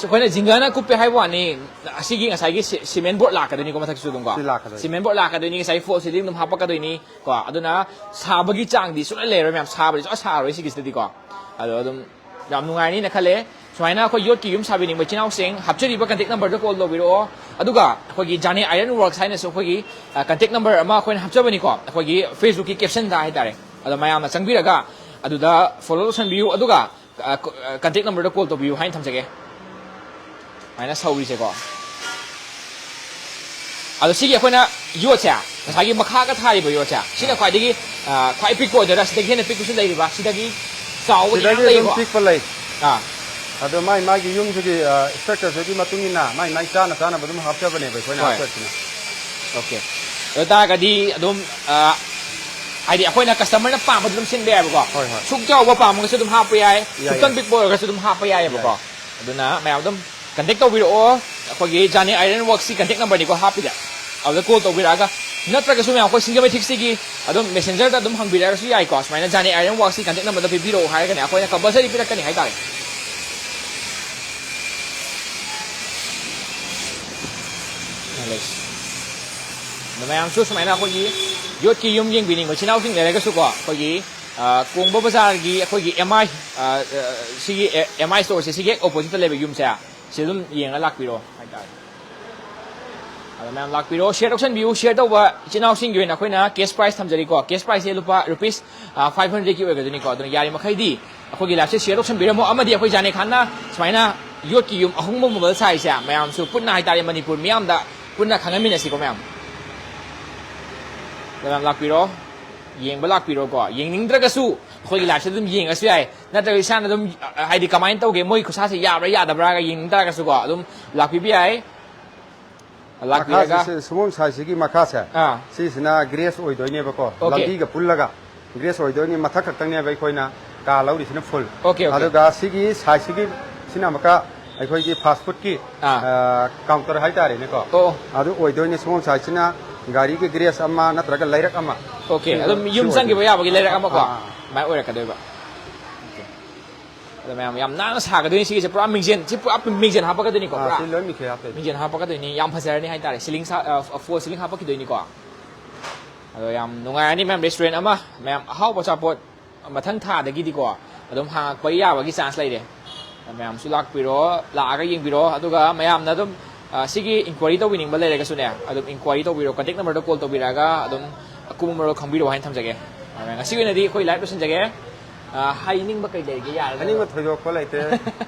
ꯑꯩꯈꯣꯏꯅ ꯖꯤꯡꯒꯅ ꯀꯨꯞꯄꯦ ꯍꯥꯏꯕ ꯋꯥꯅꯤ, ꯑꯁꯤꯒꯤ ꯉꯁꯥꯏꯒꯤ ꯁꯤ-, ꯁꯤꯃꯦꯟ ꯕꯣꯔꯗ ꯂꯥꯛꯀꯗꯣꯏꯅꯤꯀꯣ ꯃꯊꯛꯁꯨ ꯑꯗꯨꯝꯀꯣ꯫ ꯁꯤ ꯂꯥꯛꯀꯗꯣꯏꯅꯤ꯫ ꯁꯤꯃꯦꯟ ꯕꯣꯔꯗ ꯂꯥꯛꯀꯗꯣꯏꯅꯤ, ꯉꯁꯥꯏꯒꯤ ꯐꯣꯜ ꯁꯤꯂꯤꯡ ꯑꯗꯨꯝ ꯍꯥꯞꯄꯛꯀꯗꯣꯏꯅꯤ ꯀꯣ꯫ ꯑꯗꯨꯅ ꯁꯥꯕꯒꯤ ꯆꯥꯡꯗꯤ ꯁꯨꯡꯂꯩ ꯂꯩꯔꯣꯏ ꯃꯌꯥꯝ, ꯁꯥꯕꯗꯤ ꯁꯨꯡꯁꯥ ꯁꯥꯔꯣꯏ ꯁꯤꯒꯤꯁꯤꯗꯗꯤꯀꯣ꯫ ꯑꯗꯣ ꯑꯗꯨꯝ ꯌꯥꯝ ꯅꯨꯡꯉꯥꯏꯅꯤꯅ ꯈꯜꯂꯦ꯫ ꯁꯨꯃꯥꯏꯅ ꯑꯩꯈꯣꯏ ꯌꯣꯠꯀꯤ ꯌꯨꯝ ꯁꯥꯕꯤꯅꯤꯡꯕ ꯏꯆꯤꯟ ꯏꯅꯥꯎꯁꯤꯡ, ꯍꯥꯞꯆꯔꯤꯕ ꯀꯟꯇꯦꯛ ꯅꯝꯕꯔꯗ ꯀꯣꯜ ꯇꯧꯕꯤꯔꯛꯑꯣ꯫ ꯑꯗꯨꯒ ꯑꯩꯈꯣꯏꯒꯤ ꯖꯥꯅꯦ ꯑꯥꯏꯔꯟ ꯋꯥꯔꯛꯁ ꯍꯥꯏꯅꯁꯨ ꯑꯩꯈꯣꯏꯒꯤ ꯀꯟꯇꯦꯛ ꯅꯝꯕꯔ ꯑꯃ ꯑꯩꯈꯣꯏꯅ ꯍꯥꯞꯆꯕꯅꯤꯀꯣ, ꯑꯩꯈꯣꯏꯒꯤ ꯐꯦꯁꯕꯨꯛꯀꯤ ꯀꯦꯞꯁꯟꯗ ꯍꯥꯏꯇꯥꯔꯦ꯫ ꯑꯗꯣ ꯃꯌꯥꯝꯅ ꯆꯪꯕꯤꯔꯒ ꯑꯗꯨꯗ ꯐꯣꯂꯣ ꯇꯧꯁꯟꯕꯤꯌꯨ꯫ ꯑꯗꯨꯒ ꯀꯟꯇꯦꯛ ꯅꯝꯕꯔꯗ ꯀꯣꯜ ꯇꯧꯕꯤꯌꯨ ꯍꯥꯏꯅ ꯊꯝꯖꯒꯦ꯫ ꯁꯨꯃꯥꯏꯅ ꯁꯧꯔꯤꯁꯦꯀꯣ꯫ ꯑꯗꯣ ꯁꯤꯒꯤ ꯑꯩꯈꯣꯏꯅ ꯌꯣꯠꯁꯦ, ꯉꯁꯥꯏꯒꯤ ꯃꯈꯥꯒ ꯊꯥꯔꯤꯕ ꯌꯣꯠꯁꯦ, ꯁꯤꯅ ꯈ꯭ꯋꯥꯏꯗꯒꯤ ꯑ, ꯈ꯭ꯋꯥꯏ ꯄꯤꯛꯄ ꯑꯣꯏꯗꯣꯏꯔꯥ? ꯁꯤꯗꯒꯤ ꯍꯦꯟꯅ ꯄꯤꯛꯄꯁꯨ ꯂꯩꯔꯤꯕ? ꯁꯤꯗꯒꯤ ꯆꯥꯎꯕꯗꯤ ꯃꯌꯥꯝ ꯁꯤꯗꯒꯤ ꯑꯗꯨꯝ ꯂꯩꯀꯣ? ꯄꯤꯛꯄ ꯂꯩ꯫ ꯑꯥ꯫ ꯑꯗꯣ ꯃꯥꯏ ꯃꯥꯒꯤ ꯌꯨꯝꯁꯤꯒꯤ ꯏꯁꯇ꯭ꯔꯛꯆꯔꯁꯤꯒꯤ ꯃꯇꯨꯡ ꯏꯟꯅ ꯃꯥꯏ ꯃꯥꯏ ꯆꯥꯅ ꯆꯥꯅꯕ ꯑꯗꯨꯝ ꯍꯥꯞꯆꯕꯅꯦꯕ ꯑꯩꯈꯣꯏꯅ ꯍꯣꯏ꯫ ꯍꯥꯞꯆꯔꯤꯁꯤꯅ꯫ ꯑꯣꯀꯦ꯫ ꯑꯗꯨ ꯇꯥꯔꯒꯗꯤ ꯑꯗꯨꯝ ꯑ, ꯍꯥꯏꯗꯤ ꯑꯩꯈꯣꯏꯅ ꯀꯁꯇꯃꯔꯅ ꯄꯥꯝꯕꯗꯨ ꯑꯗꯨꯝ ꯁꯤꯟꯕ ꯌꯥꯏꯕꯀꯣ? ꯍꯣꯏ, ꯍꯣꯏ꯫ ꯁꯨꯛ ꯆꯥꯎꯕ ꯄꯥꯝꯃꯒꯁꯨ ꯑꯗꯨꯝ ꯍꯥꯞꯄ ꯌꯥꯏ, ꯌꯥꯏ, ꯁꯨꯛꯇꯪ ꯌꯥꯏ꯫ ꯄꯤꯛꯄ ꯑꯣꯏꯔꯒꯁꯨ ꯑꯗꯨꯝ ꯍꯥꯞꯄ ꯌꯥꯏꯌꯦꯕꯀꯣ꯫ ꯌꯥꯏ꯫ ꯑꯗꯨꯅ ꯃꯌꯥꯝ ꯑꯗꯨꯝ ꯀꯟꯇꯦꯛ ꯇꯧꯕꯤꯔꯛꯑꯣ꯫ ꯑꯩꯈꯣꯏꯒꯤ ꯖꯥꯅꯤ ꯑꯥꯏꯔꯟ ꯋꯥꯔꯛꯁꯀꯤ ꯀꯟꯇꯦꯛ ꯅꯝꯕꯔꯅꯤꯀꯣ ꯍꯥꯞꯄꯤꯁꯦ꯫ ꯑꯗꯨꯗ ꯀꯣꯜ ꯇꯧꯕꯤꯔꯛꯑꯒ, ꯅꯠꯇ꯭ꯔꯒꯁꯨ ꯃꯌꯥꯝ ꯑꯩꯈꯣꯏ ꯁꯤꯡꯖꯃꯩ ꯊꯤꯛꯁꯤꯒꯤ ꯑꯗꯨꯝ ꯃꯦꯁꯦꯟꯖꯔꯗ ꯑꯗꯨꯝ ꯍꯪꯕꯤꯔꯛꯑꯒꯁꯨ ꯌꯥꯏꯀꯣ꯫ ꯁꯨꯃꯥꯏꯅ ꯖꯥꯅꯤ ꯑꯥꯏꯔꯟ ꯋꯥꯔꯛꯁꯀꯤ ꯀꯟꯇꯦꯛ ꯅꯝꯕꯔꯗ ꯄꯤꯕꯤꯔꯛꯑꯣ ꯍꯥꯏꯔꯒꯅꯦ, ꯑꯩꯈꯣꯏꯅ ꯀꯝꯄꯜꯁꯔꯤ ꯄꯤꯔꯛꯀꯅꯤ ꯍꯥꯏꯇꯥꯔꯦ꯫ ꯑꯗꯣ ꯃꯌꯥꯝꯁꯨ ꯁꯨꯃꯥꯏꯅ ꯑꯩꯈꯣꯏꯒꯤ ꯌꯣꯠꯀꯤ ꯌꯨꯝ ꯌꯦꯡꯕꯤꯅꯤꯡꯕ ꯏꯆꯤꯟ ꯏꯅꯥꯎꯁꯤꯡ ꯂꯩꯔꯒꯁꯨꯀꯣ, ꯑꯩꯈꯣꯏꯒꯤ ꯑ, ꯀꯣꯡꯕ ꯕꯖꯥꯔꯒꯤ ꯑꯩꯈꯣꯏꯒꯤ ꯑꯦꯝ ꯑꯥꯏ, ꯑ, ꯑ, ꯁꯤꯒꯤ ꯑꯦꯝ ꯑꯥꯏ ꯁ꯭ꯇꯣꯔꯁꯦ ꯁꯤꯒꯤ ꯍꯦꯛ ꯑꯣꯄꯣꯖꯤꯠꯇ ꯂꯩꯕ ꯌꯨꯝꯁꯦ, ꯁꯤ ꯑꯗꯨꯝ ꯌꯦꯡꯉ ꯂꯥꯛꯄꯤꯔꯣ ꯍꯥꯏꯇꯥꯔꯦ꯫ ꯑꯗꯣ ꯃꯌꯥꯝ ꯂꯥꯛꯄꯤꯔꯣ, ꯁꯤꯌꯔ ꯇꯧꯁꯟꯕꯤꯌꯨ꯫ ꯁꯤꯌꯔ ꯇꯧꯕ ꯏꯆꯤꯟ ꯏꯅꯥꯎꯁꯤꯡꯒꯤ ꯑꯣꯏꯅ ꯑꯩꯈꯣꯏꯅ ꯀꯦꯁ ꯄ꯭ꯔꯥꯏꯁ ꯊꯝꯖꯔꯤꯀꯣ꯫ ꯀꯦꯁ ꯄ꯭ꯔꯥꯏꯁꯁꯦ ꯂꯨꯄꯥ ꯔꯨꯄꯤꯁ, ꯑ, ꯐꯥꯏꯚ ꯍꯟꯗ꯭ꯔꯦꯗꯀꯤ ꯑꯣꯏꯒꯗꯣꯏꯅꯤꯀꯣ꯫ ꯑꯗꯨꯅ ꯌꯥꯔꯤꯃꯈꯩꯗꯤ ꯑꯩꯈꯣꯏꯒꯤ ꯂꯥꯏꯐꯁꯦ ꯁꯤꯌꯔ ꯇꯧꯁꯟꯕꯤꯔꯝꯃꯣ꯫ ꯑꯃꯗꯤ ꯑꯩꯈꯣꯏ ꯖꯥꯅꯦ ꯈꯥꯟꯅ ꯁꯨꯃꯥꯏꯅ ꯌꯣꯠꯀꯤ ꯌꯨꯝ ꯑꯍꯣꯡꯕ ꯃꯃꯜ ꯁꯥꯔꯤꯁꯦ ꯃꯌꯥꯝꯁꯨ ꯄꯨꯟꯅ ꯍꯥꯏꯇꯥꯔꯦ, ꯃꯅꯤꯄꯨꯔ ꯃꯤꯌꯥꯝꯗ ꯄꯨꯟꯅ ꯈꯪꯍꯟꯃꯤꯟꯅꯁꯤꯀꯣ ꯃꯌꯥꯝ꯫ ꯑꯗꯣ ꯃꯌꯥꯝ ꯂꯥꯛꯄꯤꯔꯣ, ꯌꯦꯡꯕ ꯂꯥꯛꯄꯤꯔꯣꯀꯣ꯫ ꯌꯦꯡꯅꯤꯡꯗ꯭ꯔꯒꯁꯨ ꯑꯩꯈꯣꯏꯒꯤ ꯂꯥꯏꯐꯁꯦ ꯑꯗꯨꯝ ꯌꯦꯡꯉꯁꯨ ꯌꯥꯏ, ꯅꯠꯇ꯭ꯔꯒ ꯏꯁꯥꯅ ꯑꯗꯨꯝ, ꯑ, ꯍꯥꯏꯗꯤ ꯀꯃꯥꯏꯅ ꯇꯧꯒꯦ, ꯃꯣꯏ ꯈꯨꯠꯁꯥꯁꯦ ꯌꯥꯕ꯭ꯔꯥ ꯌꯥꯗꯕ꯭ꯔꯥꯒ ꯌꯦꯡꯅꯤꯡ ꯇꯥꯔꯒꯁꯨꯀꯣ, ꯑꯗꯨꯝ ꯂꯥꯛꯄꯤꯕ ꯌꯥꯏ꯫ ꯂꯥꯛꯄꯤꯔꯒ ꯃꯈꯥꯁꯦ, ꯁꯤ ꯁꯨꯃꯣꯟ ꯁꯥꯏꯖꯁꯤꯒꯤ ꯃꯈꯥꯁꯦ, ꯑꯥ꯫ ꯁꯤꯁꯤꯅ ꯒ꯭ꯔꯦꯁ ꯑꯣꯏꯗꯣꯏꯅꯦꯕꯀꯣ, ꯑꯣꯀꯦ꯫ ꯂꯝꯕꯤꯒ ꯄꯨꯜꯂꯒ ꯒ꯭ꯔꯦꯁ ꯑꯣꯏꯗꯣꯏꯅꯤ꯫ ꯃꯊꯛ ꯈꯛꯇꯪꯅꯦꯕ ꯑꯩꯈꯣꯏꯅ ꯀꯥ ꯂꯧꯔꯤꯁꯤꯅ ꯐꯨꯜ꯫ Okay, okay. ꯑꯗꯨꯒ ꯁꯤꯒꯤ ꯁꯥꯏꯖꯁꯤꯒꯤ ꯁꯤꯅ ꯑꯃꯨꯛꯀ ꯑꯩꯈꯣꯏꯒꯤ ꯐꯥꯁ ꯐꯨꯗꯀꯤ, ꯑꯥ꯫ ꯑ, ꯀꯥꯎꯟꯇꯔ ꯍꯥꯏꯇꯥꯔꯦꯅꯦꯀꯣ꯫ ꯑꯣ꯫ ꯑꯗꯨ ꯑꯣꯏꯗꯣꯏꯅꯤ꯫ ꯁꯣꯝ ꯁꯥꯏꯠꯁꯤꯅ ꯒꯥꯔꯤꯒꯤ ꯒ꯭ꯔꯦꯁ ꯑꯃ ꯅꯠꯇ꯭ꯔꯒ ꯂꯩꯔꯛ ꯑꯃ꯫ ꯑꯣꯀꯦ, ꯁꯤ ꯑꯗꯨꯝ ꯁꯤ ꯌꯨꯝ ꯑꯣꯏꯗꯣꯏꯅꯤ꯫ ꯆꯪꯈꯤꯕ ꯌꯥꯕꯒꯤ ꯂꯩꯔꯛ ꯑꯃ ꯀꯣ, ꯑꯥ, ꯑꯥ, ꯑꯥ꯫ ꯑꯗꯨꯃꯥꯏꯅ ꯑꯣꯏꯔꯛꯀꯗꯣꯏꯕ꯫ ꯑꯣꯀꯦ꯫ ꯑꯗꯣ ꯃꯌꯥꯝ ꯌꯥꯝ ꯅꯥꯟꯅ ꯁꯥꯒꯗꯣꯏꯅꯤ ꯁꯤꯒꯤꯁꯦ, ꯄꯨꯔꯥ ꯃꯤꯡꯖꯦꯜ, ꯁꯤ ꯄꯨꯔꯥ ꯃꯤꯡꯖꯦꯜ ꯍꯥꯞꯄꯛꯀꯗꯣꯏꯅꯤꯀꯣ, ꯑꯥ, ꯄꯨꯔꯥ ꯁꯤ ꯂꯣꯏ ꯃꯤꯡꯖꯦꯜ ꯍꯥꯞꯇꯣꯏꯅꯤ꯫ ꯃꯤꯡꯖꯦꯜ ꯍꯥꯞꯄꯛꯀꯗꯣꯏꯅꯤ꯫ ꯌꯥꯝ ꯐꯖꯔꯅꯤ ꯍꯥꯏꯇꯥꯔꯦ꯫ ꯁꯤꯂꯤꯡ ꯁꯥ-, ꯑ, ꯐꯣꯜ ꯁꯤꯂꯤꯡ ꯍꯥꯞꯄꯛꯈꯤꯗꯣꯏꯅꯤꯀꯣ꯫ ꯑꯗꯣ ꯌꯥꯝ ꯅꯨꯡꯉꯥꯏꯔꯅꯤ ꯃꯌꯥꯝ, ꯔꯦꯁꯇꯨꯔꯦꯟ ꯑꯃ, ꯃꯌꯥꯝ ꯑꯍꯥꯎꯕ ꯑꯆꯥꯄꯣꯠ ꯃꯊꯪ ꯊꯥꯗꯒꯤꯗꯤꯀꯣ ꯑꯗꯨꯝ ꯍꯥꯡꯉꯛꯄ ꯌꯥꯕꯒꯤ ꯆꯥꯟꯁ ꯂꯩꯔꯦ꯫ ꯃꯌꯥꯝꯁꯨ ꯂꯥꯛꯄꯤꯔꯣ, ꯂꯥꯛꯑꯒ ꯌꯦꯡꯕꯤꯔꯣ, ꯑꯗꯨꯒ ꯃꯌꯥꯝꯅ ꯑꯗꯨꯝ, ꯑ, ꯁꯤꯒꯤ ꯏꯟꯀ꯭ꯋꯥꯏꯔꯤ ꯇꯧꯕꯤꯅꯤꯡꯕ ꯂꯩꯔꯒꯁꯨꯅꯦ, ꯑꯗꯨꯝ ꯏꯟꯀ꯭ꯋꯥꯏꯔꯤ ꯇꯧꯕꯤꯔꯣ, ꯀꯟꯇꯦꯛ ꯅꯝꯕꯔꯗ ꯀꯣꯜ ꯇꯧꯕꯤꯔꯛꯑꯒ ꯑꯗꯨꯝ ꯑꯀꯨꯞꯄ ꯃꯔꯣꯜ ꯈꯪꯕꯤꯔꯛꯑꯣ ꯍꯥꯏꯅ ꯊꯝꯖꯒꯦ꯫ ꯑ, ꯉꯁꯤꯒꯤ ꯑꯣꯏꯅꯗꯤ ꯑꯩꯈꯣꯏ ꯂꯥꯏꯚ ꯂꯣꯏꯁꯤꯟꯖꯒꯦ꯫ ꯑ, ꯍꯥꯏꯅꯤꯡꯕ ꯀꯩ ꯂꯩꯒꯦ? ꯌꯥꯔꯒꯗꯤ ꯑꯅꯤꯡꯕ ꯊꯣꯏꯗꯣꯛꯄ ꯂꯩꯇꯦ꯫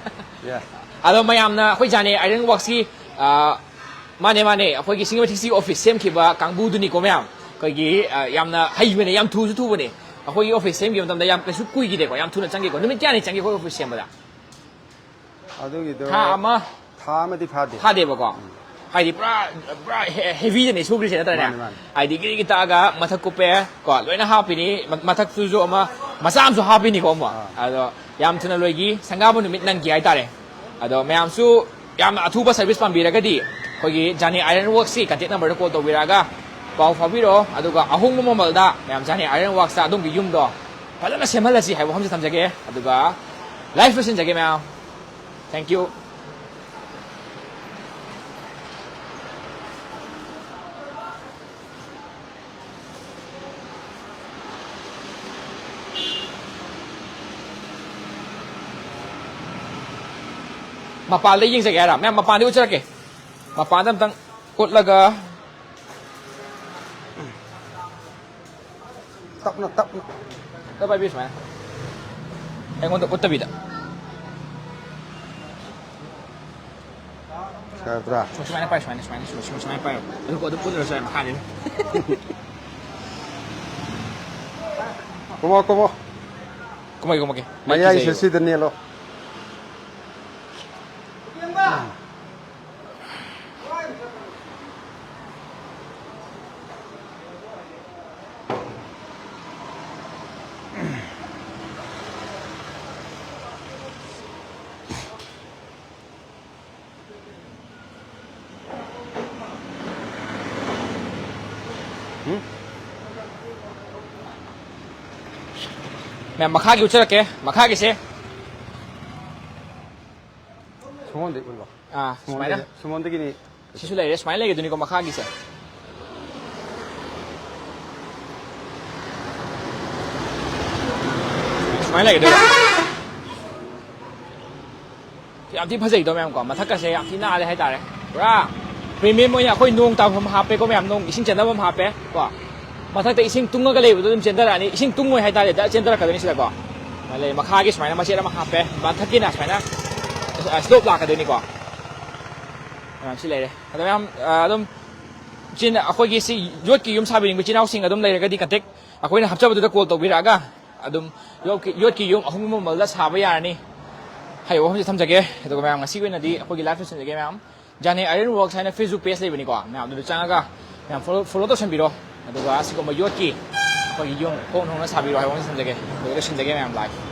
ꯌꯥ꯫ ꯑꯗꯣ ꯃꯌꯥꯝꯅ ꯑꯩꯈꯣꯏ ꯖꯥꯅꯦ ꯑꯥꯏꯔꯟ ꯋꯥꯛꯁꯀꯤ, ꯑ, ꯃꯥꯅꯦ, ꯃꯥꯅꯦ, ꯑꯩꯈꯣꯏꯒꯤ ꯁꯤꯡꯖꯃꯩ ꯊꯤꯛꯁꯤ ꯑꯣꯐꯤꯁ ꯁꯦꯝꯈꯤꯕ ꯀꯥꯡꯕꯨꯗꯨꯅꯤꯀꯣ ꯃꯌꯥꯝ꯫ ꯑꯩꯈꯣꯏꯒꯤ, ꯑ, ꯌꯥꯝꯅ ꯍꯩꯕꯅꯦ, ꯌꯥꯝ ꯊꯨꯁꯨ ꯊꯨꯕꯅꯦ꯫ ꯑꯩꯈꯣꯏꯒꯤ ꯑꯣꯐꯤꯁ ꯁꯦꯝꯈꯤꯕ ꯃꯇꯝꯗ ꯌꯥꯝ ꯀꯩꯁꯨ ꯀꯨꯏꯈꯤꯗꯦꯀꯣ, ꯌꯥꯝ ꯊꯨꯅ ꯆꯪꯈꯤꯀꯣ꯫ ꯅꯨꯃꯤꯠ ꯀꯌꯥꯅꯤ ꯆꯪꯒꯦ ꯑꯩꯈꯣꯏ ꯑꯣꯐꯤꯁ ꯁꯦꯝꯕꯗ? ꯑꯗꯨꯒꯤꯗꯣ ꯊꯥ ꯑꯃ? ꯊꯥ ꯑꯃꯗꯤ ꯐꯥꯗꯦ꯫ ꯐꯥꯗꯦꯕꯀꯣ? ꯎꯝ꯫ ꯍꯥꯏꯗꯤ ꯄꯨꯔꯥ, ꯄꯨꯔꯥ ꯍꯦ-, ꯍꯦꯚꯤꯗꯅꯦ ꯁꯨꯈ꯭ꯔꯤꯁꯦ ꯅꯠꯇ꯭ꯔꯅꯦ? ꯃꯥꯅꯦ, ꯃꯥꯅꯦ꯫ ꯍꯥꯏꯗꯤ ꯒꯤꯔꯤ ꯒꯤ ꯇꯛꯑꯒ ꯃꯊꯛ ꯀꯨꯞꯄꯦ ꯀꯣ, ꯂꯣꯏꯅ ꯍꯥꯞꯄꯤꯅꯤ꯫ ꯃ-, ꯃꯊꯛꯇꯨꯁꯨ ꯑꯃ ꯃꯆꯥ ꯑꯃꯁꯨ ꯍꯥꯞꯄꯤꯅꯤꯀꯣ ꯑꯃꯨꯛ꯫ ꯑꯥ꯫ ꯑꯗꯣ ꯌꯥꯝ ꯊꯨꯅ ꯂꯣꯏꯈꯤ, ꯁꯪꯒꯥꯕ ꯅꯨꯃꯤꯠ ꯅꯪꯈꯤ ꯍꯥꯏꯇꯥꯔꯦ꯫ ꯑꯗꯣ ꯃꯌꯥꯝꯁꯨ ꯌꯥꯝꯅ ꯑꯊꯨꯕ ꯁꯔꯚꯤꯁ ꯄꯥꯝꯕꯤꯔꯒꯗꯤ ꯑꯩꯈꯣꯏꯒꯤ ꯖꯥꯅꯤ ꯑꯥꯏꯔꯟ ꯋꯥꯔꯛꯁꯀꯤ ꯀꯟꯇꯦꯛ ꯅꯝꯕꯔꯗ ꯀꯣꯜ ꯇꯧꯕꯤꯔꯛꯑꯒ ꯄꯥꯎ ꯐꯥꯎꯕꯤꯔꯛꯑꯣ꯫ ꯑꯗꯨꯒ ꯑꯍꯣꯡꯕ ꯃꯃꯜꯗ ꯃꯌꯥꯝ ꯖꯥꯅꯤ ꯑꯥꯏꯔꯟ ꯋꯥꯔꯛꯁꯇ ꯑꯗꯣꯝꯒꯤ ꯌꯨꯝꯗꯣ ꯐꯖꯅ ꯁꯦꯝꯍꯜꯂꯁꯤ ꯍꯥꯏꯕ ꯋꯥꯐꯝꯁꯤ ꯊꯝꯖꯒꯦ꯫ ꯑꯗꯨꯒ ꯂꯥꯏꯐ ꯂꯣꯏꯁꯤꯟꯖꯒꯦ ꯃꯌꯥꯝ꯫ Thank you. ꯃꯄꯥꯟꯗ ꯌꯦꯡꯖꯒꯦ ꯍꯥꯏꯔ? ꯃꯌꯥꯝ ꯃꯄꯥꯟꯗ ꯎꯠꯆꯔꯛꯀꯦ꯫ ꯃꯄꯥꯟꯗ ꯑꯝꯇꯪ ꯎꯠꯂꯒ ꯇꯞꯅ, ꯇꯞꯅ꯫ ꯑꯝꯇ ꯄꯥꯏꯕꯤꯌꯨ ꯁꯨꯃꯥꯏꯅ꯫ ꯑꯩꯉꯣꯟꯗ ꯎꯠꯇꯕꯤꯗ꯫ ꯁꯨꯃꯥꯏꯅ ꯅꯠꯇ꯭ꯔꯥ? ꯁꯨꯃꯥꯏꯅ ꯄꯥꯏ, ꯁꯨꯃꯥꯏꯅ, ꯁꯨꯃꯥꯏꯅ, ꯁꯨꯃꯥꯏꯅ, ꯁꯨꯃꯥꯏꯅ ꯄꯥꯏꯌꯣ꯫ ꯑꯗꯨ, ꯑꯗꯨꯝ ꯎꯠꯂꯨꯔꯁꯨ ꯌꯥꯏ ꯃꯈꯥꯗꯩ꯫ ꯀꯨꯝꯃꯣ, ꯀꯨꯝꯃꯣ꯫ ꯀꯨꯝꯃꯒꯦ, ꯀꯨꯝꯃꯒꯦ꯫ ꯑꯩ ꯃꯌꯥꯏꯁꯦ ꯀꯤꯖꯩꯌꯦꯕ꯫ ꯁꯤꯗ ꯅꯦꯠꯂꯣ꯫ ꯃꯌꯥꯝ, ꯃꯈꯥꯒꯤ ꯎꯠꯆꯔꯛꯀꯦ, ꯃꯈꯥꯒꯤꯁꯦ꯫ ꯁꯣꯝꯗꯒꯤ ꯎꯠꯂꯣ꯫ ꯑꯥ, ꯁꯨꯃꯥꯏꯅ꯫ ꯁꯣꯝꯗꯒꯤ, ꯁꯣꯝꯗꯒꯤꯅꯤ꯫ ꯁꯤꯁꯨ ꯂꯩꯔꯦ, ꯁꯨꯃꯥꯏꯅ ꯂꯩꯒꯗꯣꯏꯅꯤꯀꯣ ꯃꯈꯥꯒꯤꯁꯦ꯫ ꯁꯨꯃꯥꯏꯅ ꯂꯩꯒꯗꯣꯏꯅꯤ꯫ ꯌꯥꯝ ꯊꯤ ꯐꯖꯩꯗꯣ ꯃꯌꯥꯝ ꯀꯣ, ꯃꯊꯛꯀꯁꯦ ꯌꯥꯝ ꯊꯤ ꯅꯥꯜꯂꯦ ꯍꯥꯏꯇꯥꯔꯦ꯫ ꯄꯨꯔꯥ premium ꯑꯣꯏꯅ ꯑꯩꯈꯣꯏ ꯅꯣꯡ ꯇꯥꯐꯝ ꯍꯥꯞꯄꯦꯀꯣ ꯃꯌꯥꯝ, ꯅꯣꯡ ꯏꯁꯤꯡ ꯆꯦꯟꯗꯕꯝ ꯍꯥꯞꯄꯦ ꯀꯣ꯫ ꯃꯊꯛꯇ ꯏꯁꯤꯡ ꯇꯨꯡꯉꯒ ꯂꯩꯕꯗꯣ ꯑꯗꯨꯝ ꯆꯦꯟꯊꯔꯛꯑꯅꯤ, ꯏꯁꯤꯡ ꯇꯨꯡꯉꯣꯏ ꯍꯥꯏꯇꯥꯔꯦ, ꯗꯥꯏꯔꯦꯛ ꯆꯦꯟꯊꯔꯛꯀꯗꯣꯏꯅꯤ ꯁꯤꯗꯀꯣ꯫ ꯂꯩ, ꯃꯈꯥꯒꯤ ꯁꯨꯃꯥꯏꯅ ꯃꯆꯦꯠ ꯑꯃ ꯍꯥꯞꯄꯦ, ꯃꯊꯛꯀꯤꯅ ꯁꯨꯃꯥꯏꯅ slope ꯂꯥꯛꯀꯗꯣꯏꯅꯤꯀꯣ꯫ ꯃꯌꯥꯝ ꯁꯤ ꯂꯩꯔꯦ꯫ ꯑꯗꯣ ꯃꯌꯥꯝ, ꯑ, ꯑꯗꯨꯝ ꯏꯆꯤꯟ ꯑꯩꯈꯣꯏꯒꯤ ꯁꯤ ꯌꯣꯠꯀꯤ ꯌꯨꯝ ꯁꯥꯕꯤꯅꯤꯡꯕ ꯏꯆꯤꯟ ꯏꯅꯥꯎꯁꯤꯡ ꯑꯗꯨꯝ ꯂꯩꯔꯒꯗꯤ contact ꯑꯩꯈꯣꯏꯅ ꯍꯥꯞꯆꯕꯗꯨꯗ call ꯇꯧꯕꯤꯔꯛꯑꯒ ꯑꯗꯨꯝ ꯌꯣꯠꯀꯤ, ꯌꯣꯠꯀꯤ ꯌꯨꯝ ꯑꯍꯣꯡꯕ ꯃꯃꯜꯗ ꯁꯥꯕ ꯌꯥꯔꯅꯤ ꯍꯥꯏꯕ ꯋꯥꯐꯝꯁꯤ ꯊꯝꯖꯒꯦ꯫ ꯑꯗꯨꯒ ꯃꯌꯥꯝ, ꯉꯁꯤꯒꯤ ꯑꯣꯏꯅꯗꯤ ꯑꯩꯈꯣꯏꯒꯤ live ꯂꯣꯏꯁꯤꯟꯖꯒꯦ ꯃꯌꯥꯝ꯫ Jane Iron Works ꯍꯥꯏꯅ Facebook page ꯂꯩꯕꯅꯤꯀꯣ, ꯃꯌꯥꯝ ꯑꯗꯨꯗ ꯆꯪꯉꯒ ꯃꯌꯥꯝ follow, follow ꯇꯧꯁꯟꯕꯤꯔꯣ꯫ ꯑꯗꯨꯒ ꯑꯁꯤꯒꯨꯝꯕ ꯌꯣꯠꯀꯤ ꯑꯩꯈꯣꯏꯒꯤ ꯌꯨꯝ ꯍꯣꯡ ꯍꯣꯡꯅ ꯁꯥꯕꯤꯔꯣ ꯍꯥꯏꯕ ꯋꯥꯐꯝꯁꯤ ꯊꯝꯖꯒꯦ꯫ ꯑꯗꯨꯒ ꯂꯣꯏꯁꯤꯟꯖꯒꯦ ꯃꯌꯥꯝ live꯫